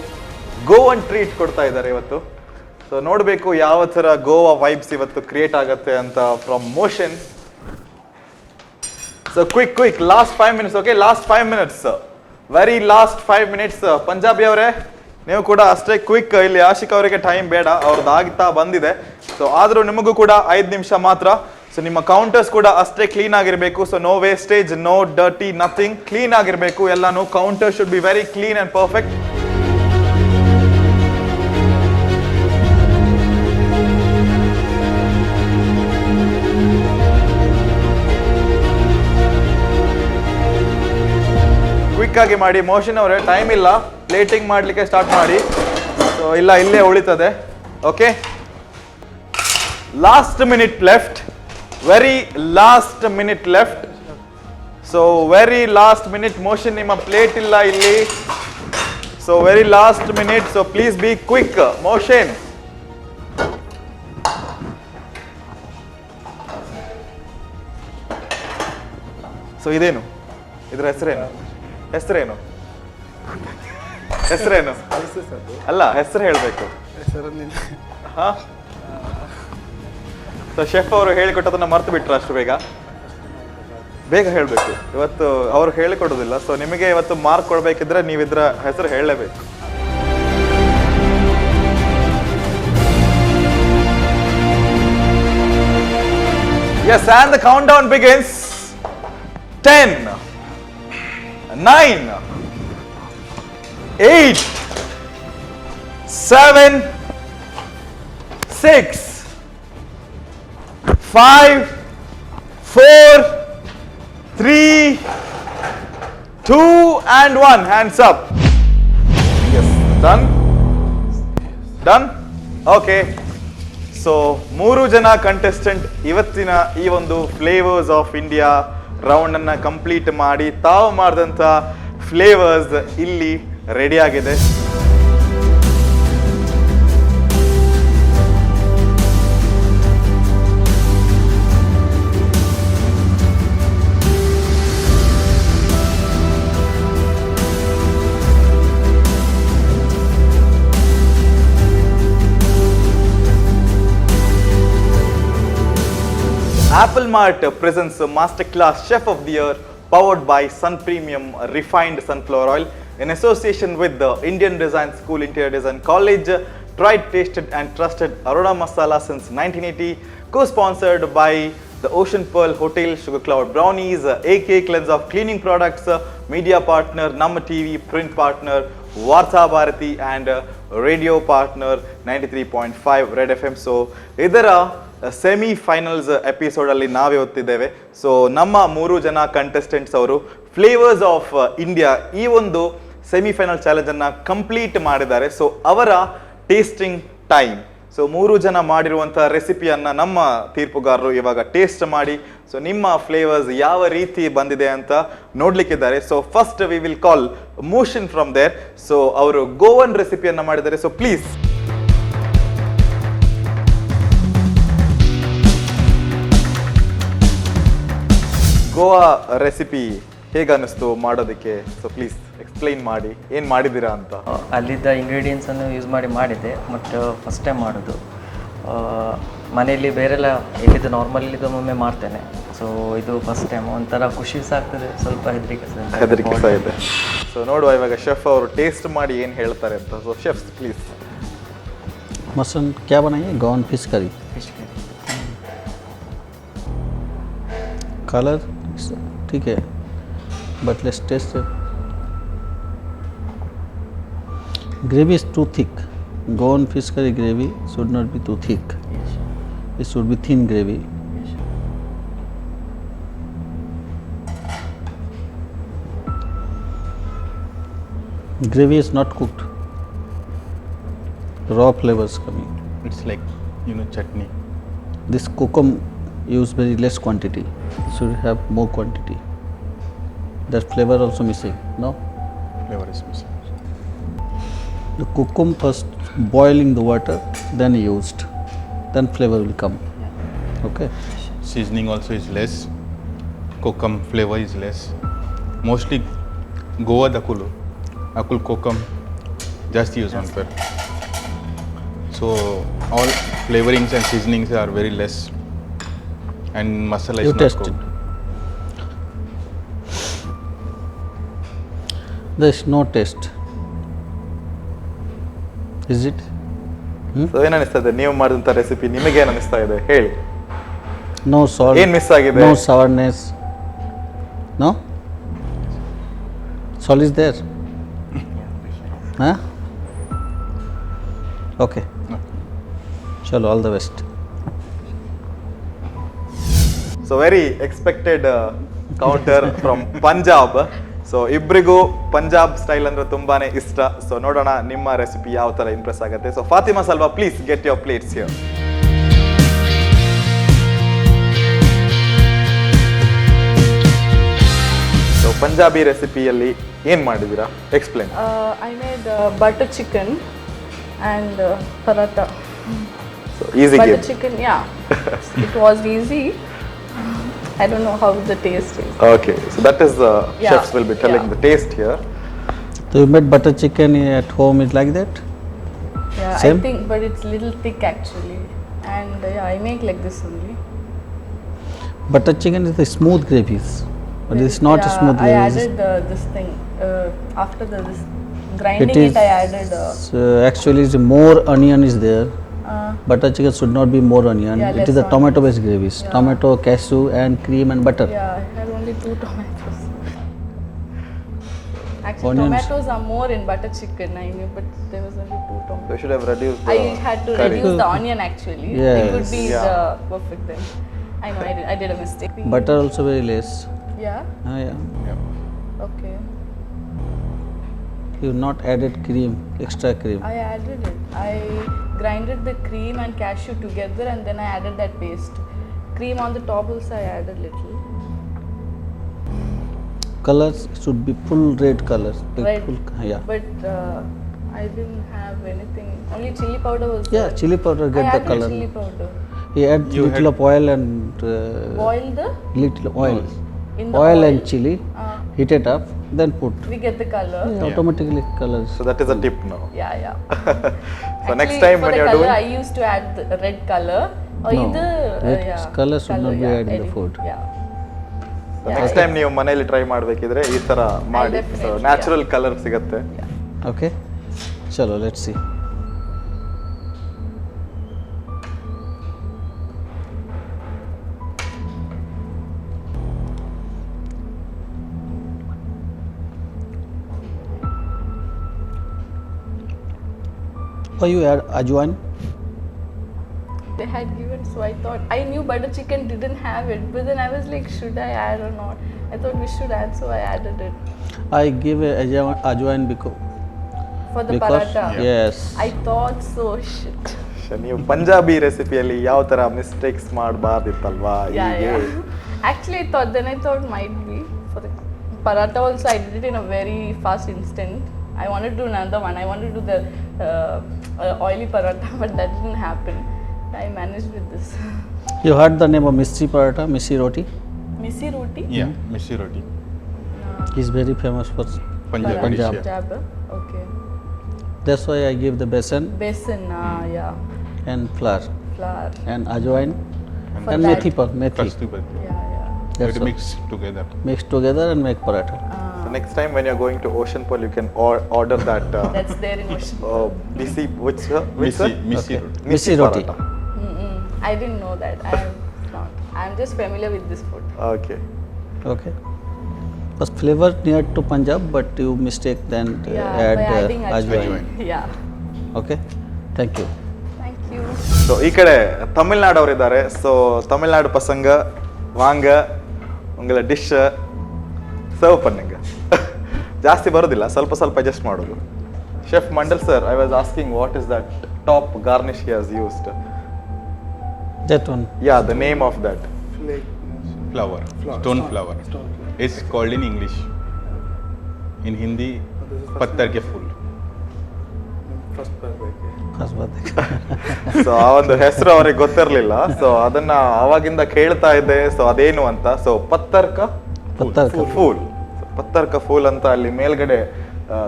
ಗೋವನ್ ಟ್ರೀಟ್ ಕೊಡ್ತಾ ಇದ್ದಾರೆ ಇವತ್ತು. ಸೊ ನೋಡಬೇಕು ಯಾವ ಥರ ಗೋವಾ ವೈಬ್ಸ್ ಇವತ್ತು ಕ್ರಿಯೇಟ್ ಆಗುತ್ತೆ ಅಂತ from Moshin. So quick, quick, last 5 minutes. Okay, last 5 minutes, very last 5 minutes. Punjabi ಅವರೇ, ನೀವು ಕೂಡ ಅಷ್ಟೇ ಕ್ವಿಕ್. ಇಲ್ಲಿ ಆಶಿಕ್ ಅವರಿಗೆ ಟೈಮ್ ಬೇಡ, ಅವ್ರದ್ದು ಆಗ್ತಾ ಬಂದಿದೆ. ಸೊ ಆದರೂ ನಿಮಗೂ ಕೂಡ 5 ನಿಮಿಷ ಮಾತ್ರ. ಸೊ ನಿಮ್ಮ ಕೌಂಟರ್ಸ್ ಕೂಡ ಅಷ್ಟೇ ಕ್ಲೀನ್ ಆಗಿರಬೇಕು. So no wastage, no dirty, nothing. Clean ಆಗಿರಬೇಕು ಎಲ್ಲಾನು. Counter should be very clean and perfect. Quick ಆಗಿ ಮಾಡಿ. ಮೋಶನ್ ಅವರೇ, ಟೈಮ್ ಇಲ್ಲ, ಪ್ಲೇಟಿಂಗ್ ಮಾಡಲಿಕ್ಕೆ ಸ್ಟಾರ್ಟ್ ಮಾಡಿ. ಸೊ ಇಲ್ಲ ಇಲ್ಲೇ ಉಳಿತದೆ. Okay, last minute left, very last minute left. So very last minute. Moshin, ನಿಮ್ಮ ಪ್ಲೇಟ್ ಇಲ್ಲ ಇಲ್ಲಿ. So very last minute, so please be quick, Moshin. So ಇದೇನು? ಇದರ ಹೆಸರೇನು? ಹೆಸರೇನು? ಹೆಸರೇನು? ಅಲ್ಲ, ಹೆಸರು ಹೇಳಬೇಕು. ಹಾ, ಸೊ ಶೆಫ್ ಅವರು ಹೇಳಿಕೊಟ್ಟದನ್ನ ಮರ್ತು ಬಿಟ್ರ ಅಷ್ಟು ಬೇಗ? ಬೇಗ ಹೇಳಬೇಕು. ಇವತ್ತು ಅವರು ಹೇಳಿಕೊಡೋದಿಲ್ಲ. ಸೊ ನಿಮಗೆ ಇವತ್ತು ಮಾರ್ಕ್ ಕೊಡಬೇಕಿದ್ರೆ ನೀವು ಇದರ ಹೆಸರು ಹೇಳಲೇಬೇಕು. Yes, and the countdown begins. 10, 9, 8, 7, 6, 5, 4, 3, 2 and 1. Hands up. Done done. Okay, so ಮೂರು ಜನ ಕಂಟೆಸ್ಟೆಂಟ್ ಇವತ್ತಿನ ಈ ಒಂದು ಫ್ಲೇವರ್ಸ್ ಆಫ್ ಇಂಡಿಯಾ ರೌಂಡ್ ಅನ್ನ ಕಂಪ್ಲೀಟ್ ಮಾಡಿ ತಾವು ಮಾಡಿದಂಥ ಫ್ಲೇವರ್ಸ್ ಇಲ್ಲಿ ರೆಡಿ ಆಗಿದೆ. Apple Mart presents Master Class Chef of the Year, powered by Sun Premium Refined Sunflower Oil in association with the Indian Design School Interior Design College, tried, tasted and trusted Arora Masala since 1980, co-sponsored by the Ocean Pearl Hotel, Sugar Cloud Brownies, AK Cleanse of Cleaning Products, media partner Namma TV, print partner Vartha Bharati and radio partner 93.5 Red FM. So ಇದರ semi finals ಎಪಿಸೋಡಲ್ಲಿ ನಾವಿವತ್ತಿದ್ದೇವೆ. ಸೊ ನಮ್ಮ ಮೂರು ಜನ contestants ಅವರು flavours of India ಈ ಒಂದು semifinal ಚಾಲೆಂಜನ್ನು complete ಮಾಡಿದ್ದಾರೆ. ಸೊ ಅವರ ಟೇಸ್ಟಿಂಗ್ ಟೈಮ್. ಸೊ ಮೂರು ಜನ ಮಾಡಿರುವಂಥ ರೆಸಿಪಿಯನ್ನು ನಮ್ಮ ತೀರ್ಪುಗಾರರು ಇವಾಗ ಟೇಸ್ಟ್ ಮಾಡಿ, ಸೊ ನಿಮ್ಮ ಫ್ಲೇವರ್ಸ್ ಯಾವ ರೀತಿ ಬಂದಿದೆ ಅಂತ ನೋಡ್ಲಿಕ್ಕಿದ್ದಾರೆ. So first we will call Motion from there. So ಅವರು ಗೋವನ್ ರೆಸಿಪಿಯನ್ನು ಮಾಡಿದ್ದಾರೆ. ಸೊ ಪ್ಲೀಸ್, ಗೋವಾ ರೆಸಿಪಿ ಹೇಗೆ ಅನ್ನಿಸ್ತು ಮಾಡೋದಕ್ಕೆ? ಸೊ ಪ್ಲೀಸ್ ಎಕ್ಸ್ಪ್ಲೈನ್ ಮಾಡಿ, ಏನು ಮಾಡಿದ್ದೀರಾ ಅಂತ. ಅಲ್ಲಿದ್ದ ಇಂಗ್ರೀಡಿಯೆಂಟ್ಸನ್ನು ಯೂಸ್ ಮಾಡಿ ಮಾಡಿದ್ದೆ, ಬಟ್ ಫಸ್ಟ್ ಟೈಮ್ ಮಾಡೋದು. ಮನೆಯಲ್ಲಿ ಬೇರೆಲ್ಲ ಎಲ್ಲಿದ್ದು ನಾರ್ಮಲ್ ಒಮ್ಮೊಮ್ಮೆ ಮಾಡ್ತೇನೆ. ಸೊ ಇದು ಫಸ್ಟ್ ಟೈಮ್, ಒಂಥರ ಖುಷಿ ಸಹ ಆಗ್ತದೆ, ಸ್ವಲ್ಪ ಹೆದರಿಕೆ ಸಹ. ಹೆದರಿಕೆ ಸಹ ಇದೆ. ಸೊ ನೋಡುವ ಇವಾಗ ಶೆಫ್ ಅವರು ಟೇಸ್ಟ್ ಮಾಡಿ ಏನು ಹೇಳ್ತಾರೆ ಅಂತ. ಸೊ ಶೆಫ್ಸ್ ಪ್ಲೀಸ್. मटन क्या बनाइए? Goan fish curry. Fish curry. Colour ठीक है, but let's taste. Gravy is too thick. Goan fish curry gravy should not be too thick. It should be thin gravy. Gravy is not cooked. Raw flavors coming. It's like chutney. This kokum use very less quantity. Should have more quantity. That flavor also missing. No? Flavor is missing. The kokum first boil in the water, then used. Then flavor will come. Okay. Seasoning also is less. Kokum flavor is less. Mostly Goa dakulu. Akul kokum ಜಾಸ್ತಿ use ಮಾಡ್ತಾರೆ. So all flavorings and seasonings are very less and masala You is not taste cooked. It. There is no taste. Is it? So ಏನು ಅನಿಸ್ತಾ ಇದೆ, ನೀವು ಮಾಡಿದಂಥ recipe ನಿಮಗೆ ಏನು ಅನಿಸ್ತಾ ಇದೆ ಹೇಳಿ. No salt. ಏನ್ miss ಆಗಿದೆ? No sourness. No? Salt is there. Huh? Okay. Chalo, all the best. So very expected counter from Punjab. So ಇಬ್ಬರಿಗೂ ಪಂಜಾಬ್ ಸ್ಟೈಲ್ ಅಂದ್ರೆ ತುಂಬಾನೇ ಇಷ್ಟ. ಸೊ ನೋಡೋಣ ನಿಮ್ಮ ರೆಸಿಪಿ ಯಾವ ಥರ ಇಂಪ್ರೆಸ್ ಆಗುತ್ತೆ. So Fatima Salwa, please get your plates here. So Punjabi ರೆಸಿಪಿಯಲ್ಲಿ ಏನು ಮಾಡಿದ್ದೀರಾ, explain. I made butter chicken and paratha. So easy Butter game. Chicken, yeah. It was easy. I don't know how the taste is. Okay, so that is chefs will be telling the taste here. So you made butter chicken at home is like that? Yeah, Same? I think, but it's little thick actually. And yeah, I make like this only. Butter chicken is the smooth gravies, but it's not a Yeah, smooth I gravy. Added this thing after the this grinding It it, is I added. Actually is more onion is there. Butter chicken should not be more onion. Yeah, It is less a tomato based gravies. Yeah. Tomato, cashew, and cream and butter. Yeah, I had only two tomatoes. Actually, Onions. Tomatoes are more in butter chicken, I knew, but there was only two tomatoes. You should have reduced I had to curry. Reduce the onion actually. It would Yes. be Yeah. the perfect then. I know, I did a mistake. Butter also very less. Yeah? Ah, yeah. Yeah. Okay. You not added cream, extra cream. I added it. I grinded the cream and cashew together and then I added that paste. Cream on the top also I added little. Colors should be full red colors. Like Red. Full, yeah. But I didn't have anything. Only chili powder was Yeah, there. Chili powder get I the added color. Chili powder. He add You little had- of oil and Boil the little oil. In the Oil oil. And chili, heat it up, then put. We get the color. Yeah, automatically colors. So that is a tip now. Yeah. So next Actually, time for when the you're color, doing I used to add the red color or No, either red yeah, color should not be yeah, added in the food. Yeah. Next time ನೀವು ಮನೇಲಿ try ಮಾಡಬೇಕಿದ್ರೆ ಈ ತರ ಮಾಡಿ, so definitely, natural colour ಸಿಗುತ್ತೆ. Okay, chalo, let's see. Why you add ajwain? They had given, so I thought I knew butter chicken didn't have it, but then I was like, should I add or not? I thought we should add, so I added it. I give a ajwain for the because paratha. Yes. I thought so. Shit. ನೀವು ಪಂಜಾಬಿ ರೆಸಿಪಿಯಲ್ಲಿ ಯಾವ ತರ mistakes ಮಾಡಬಾರ್ದಿತ್ತಲ್ವಾ? Yeah, ಹೀಗೆ yeah. Actually, I thought, then I thought might be for the paratha also. I did it in a very fast instant. I wanted to do another one. I wanted to do the oily paratha, but that didn't happen. I managed with this. You heard the name of Missi paratha, Missi roti? Missi roti? Yeah, Missi roti. He's very famous for Punjab. Punjab. Dish, yeah. Punjab. Okay. That's why I give the besan. Besan, yeah. And flour. Flour. And ajwain. For And that. Methi methi. Kasturi methi. Yeah, yeah. That's It all. mix together. Mix together and make paratha. So next time when you're going to Ocean Pearl, you can order that. That's there in Ocean Bisi, which, sir? Which, sir? Missi, missi Okay. roti. Missi roti. paratha. I didn't know that. I am not. I'm just familiar with this food. Okay. Okay. But flavor near to Punjab, but you mistake then Yeah, add by adding ajwain. ajwain. Yeah. Okay. Thank you. Thank you. So ಈ ಕಡೆ ತಮಿಳ್ನಾಡು ಅವರಿದ್ದಾರೆ. So Tamil Nadu ಪಸಂಗ ವಾಂಗ ಉಂಗಳ dish serve ಪನ್ನುಂಗ. ಜಾಸ್ತಿ ಬರೋದಿಲ್ಲ, ಸ್ವಲ್ಪ ಸ್ವಲ್ಪ adjust ಮಾಡೋದು. Chef Mandal sir, I was asking what is that top garnish he has used. That one. Yeah, the name of that. Flake. Flower. Flower. Stone Stone flower. Stone flower. It's called in English. In Hindi, This is first pattar ke phool. First birthday. First birthday. So ಆ ಒಂದು ಹೆಸರು ಅವ್ರಿಗೆ ಗೊತ್ತಿರ್ಲಿಲ್ಲ. So ಅದನ್ನ ಅವಾಗಿಂದ ಕೇಳ್ತಾ ಇದ್ದೆ. ಸೊ ಅದೇನು ಅಂತ. ಸೊ ಪತ್ತರ್ಕ ಪತ್ತರ್ಕ ಫೂಲ್. ಪತ್ತರ್ಕ ಫೂಲ್ ಅಂತ ಅಲ್ಲಿ ಮೇಲ್ಗಡೆ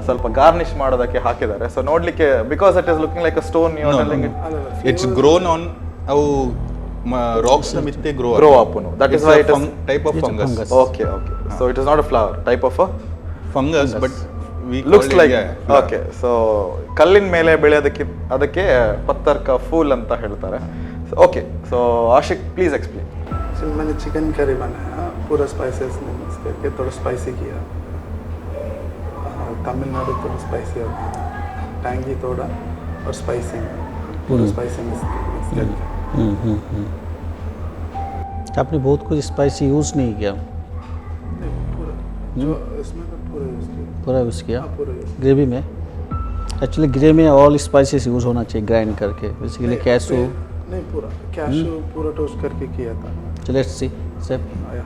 ಸ್ವಲ್ಪ ಗಾರ್ನಿಶ್ ಮಾಡೋದಕ್ಕೆ ಹಾಕಿದ್ದಾರೆ. ಸೊ ನೋಡ್ಲಿಕ್ಕೆ because it is looking like a stone, you No, telling no. It It's grown on ಅವು racks ಮಿತ್ತೆ grow Grow up, no. That is why it is- type of It's a fungus. Fungus. Okay, okay. So it is not a flower, type of a fungus, but we looks like. Like okay, so ಕಲ್ಲಿನ ಮೇಲೆ ಬೆಳೆಯೋದಕ್ಕೆ ಅದಕ್ಕೆ ಪತ್ತರ್ಕ pool ಅಂತ ಹೇಳ್ತಾರೆ. Okay, so Ashiq, please explain. So मैंने chicken curry बनाया, पूरा spices में मिक्स करके थोड़ा स्पाइसी किया। तमिलनाडु थोड़ा स्पाइसी होता है, टैंगी थोड़ा और स्पाइसी, पूरा स्पाइसी मिक्स करके। आपने बहुत कुछ स्पाइसी यूज़ नहीं किया। नहीं, पूरा जो इसमें तो पूरा यूज़ किया। पूरा यूज़ किया। हाँ, पूरा यूज़। ग्रेवी में एक्चुअली ग्रेवी में all spices use होना चाहिए ग्राइंड करके, बेसिकली कैशू। नहीं, पूरा कैशू पूरा टोस्ट करके किया था। चलो let's see chef. आया।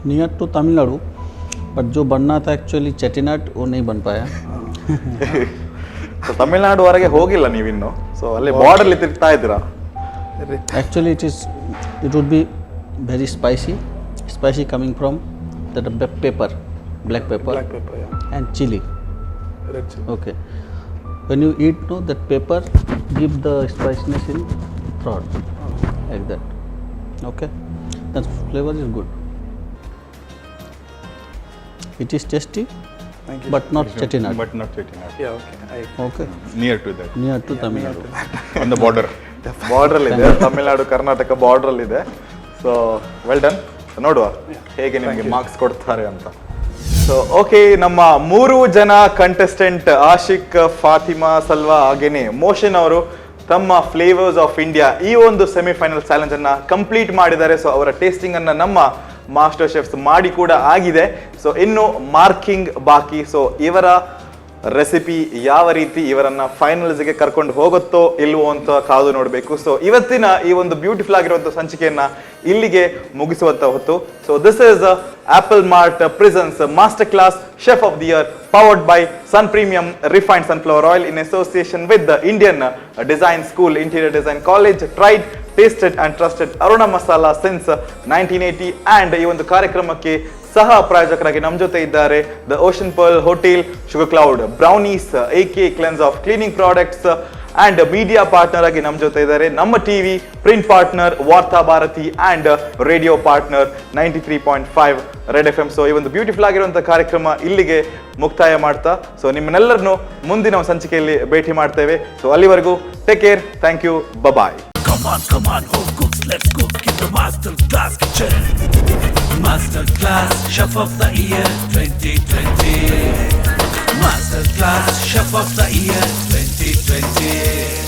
Near to Tamil Nadu, but जो बनना था एक्चुअली चेटीनाड, वो नहीं बन पाया। ಸೊ ತಮಿಳ್ನಾಡು ವರೆಗೆ ಹೋಗಿಲ್ಲ ನೀವಿನ್ನು, ಸೊ ಅಲ್ಲಿ ಬಾರ್ಡರ್ ಅಲ್ಲಿ ತಿರುಗ್ತಾ ಇದ್ದೀರಾ. Actually it would be very spicy, spicy coming from that pepper, black pepper. Black pepper, yeah. And chili. Red chili. Okay. When you eat, no, that pepper give the spiciness in throat, like that. Okay, that flavor is good. It is tasty, Thank you. but not Chettinad. But not Chettinad. Yeah, okay. I Okay. Near to that. Near to Tamil Nadu. On the border. Border ಅಲ್ಲಿ ಇದೆ, Tamil Nadu Karnataka border ಅಲ್ಲಿ ಇದೆ. So well done. ನೋಡುವ ಹೇಗೆ ನಿಮಗೆ marks ಕೊಡ್ತಾರೆ ಅಂತ. ಸೊ ಓಕೆ, ನಮ್ಮ ಮೂರು ಜನ ಕಂಟೆಸ್ಟೆಂಟ್ ಆಶಿಕ್, ಫಾತಿಮಾ, ಸಲ್ವಾ ಹಾಗೇನೆ ಮೋಷನ್ ಅವರು ತಮ್ಮ ಫ್ಲೇವರ್ಸ್ ಆಫ್ ಇಂಡಿಯಾ ಈ ಒಂದು ಸೆಮಿಫೈನಲ್ ಚಾಲೆಂಜ್ ಅನ್ನ ಕಂಪ್ಲೀಟ್ ಮಾಡಿದ್ದಾರೆ. ಸೊ ಅವರ ಟೇಸ್ಟಿಂಗ್ ಅನ್ನ ನಮ್ಮ ಮಾಸ್ಟರ್ ಶೆಫ್ಸ್ ಮಾಡಿ ಕೂಡ ಆಗಿದೆ. ಸೊ ಇನ್ನು ಮಾರ್ಕಿಂಗ್ ಬಾಕಿ. ಸೊ ಇವರ ರೆಸಿಪಿ ಯಾವ ರೀತಿ ಇವರನ್ನ ಫೈನಲ್ಸ್ಗೆ ಕರ್ಕೊಂಡು ಹೋಗುತ್ತೋ ಇಲ್ವೋ ಅಂತ ಕಾದು ನೋಡಬೇಕು. ಸೊ ಇವತ್ತಿನ ಈ ಒಂದು ಬ್ಯೂಟಿಫುಲ್ ಆಗಿರುವಂಥ ಸಂಚಿಕೆಯನ್ನ ಇಲ್ಲಿಗೆ ಮುಗಿಸುವಂತ ಹೊತ್ತು. So this is Apple Mart presents Master Class Chef of the Year, powered by Sun Premium Refined Sunflower Oil, in association with the Indian Design School Interior Design College, tried, tasted and trusted Aruna Masala since 1980, and ಈ ಒಂದು ಕಾರ್ಯಕ್ರಮಕ್ಕೆ ಸಹ ಪ್ರಾಯೋಜಕರಾಗಿ ನಮ್ಮ ಜೊತೆ ಇದ್ದಾರೆ the ocean pearl hotel, sugar cloud brownies, A K cleanse of cleaning products, and media partner ಆಗಿ ನಮ್ಮ ಜೊತೆ ಇದ್ದಾರೆ ನಮ್ಮ ಟಿವಿ, ಪ್ರಿಂಟ್ ಪಾರ್ಟ್ನರ್ ವಾರ್ತಾ Bharati and radio partner 93.5 Red FM. So ಈ ಒಂದು ಬ್ಯೂಟಿಫುಲ್ ಆಗಿರುವಂಥ ಕಾರ್ಯಕ್ರಮ ಇಲ್ಲಿಗೆ ಮುಕ್ತಾಯ ಮಾಡ್ತಾ, ಸೊ ನಿಮ್ಮನ್ನೆಲ್ಲರನ್ನು ಮುಂದಿನ ಒಂದು ಸಂಚಿಕೆಯಲ್ಲಿ ಭೇಟಿ ಮಾಡ್ತೇವೆ. ಸೊ ಅಲ್ಲಿವರೆಗೂ take care, thank you, bye. Come on, come on, home cooks, let's cook in the Master Class Kitchen. Master Class Chef of the Year 2020. Master Class Chef of the Year 2020.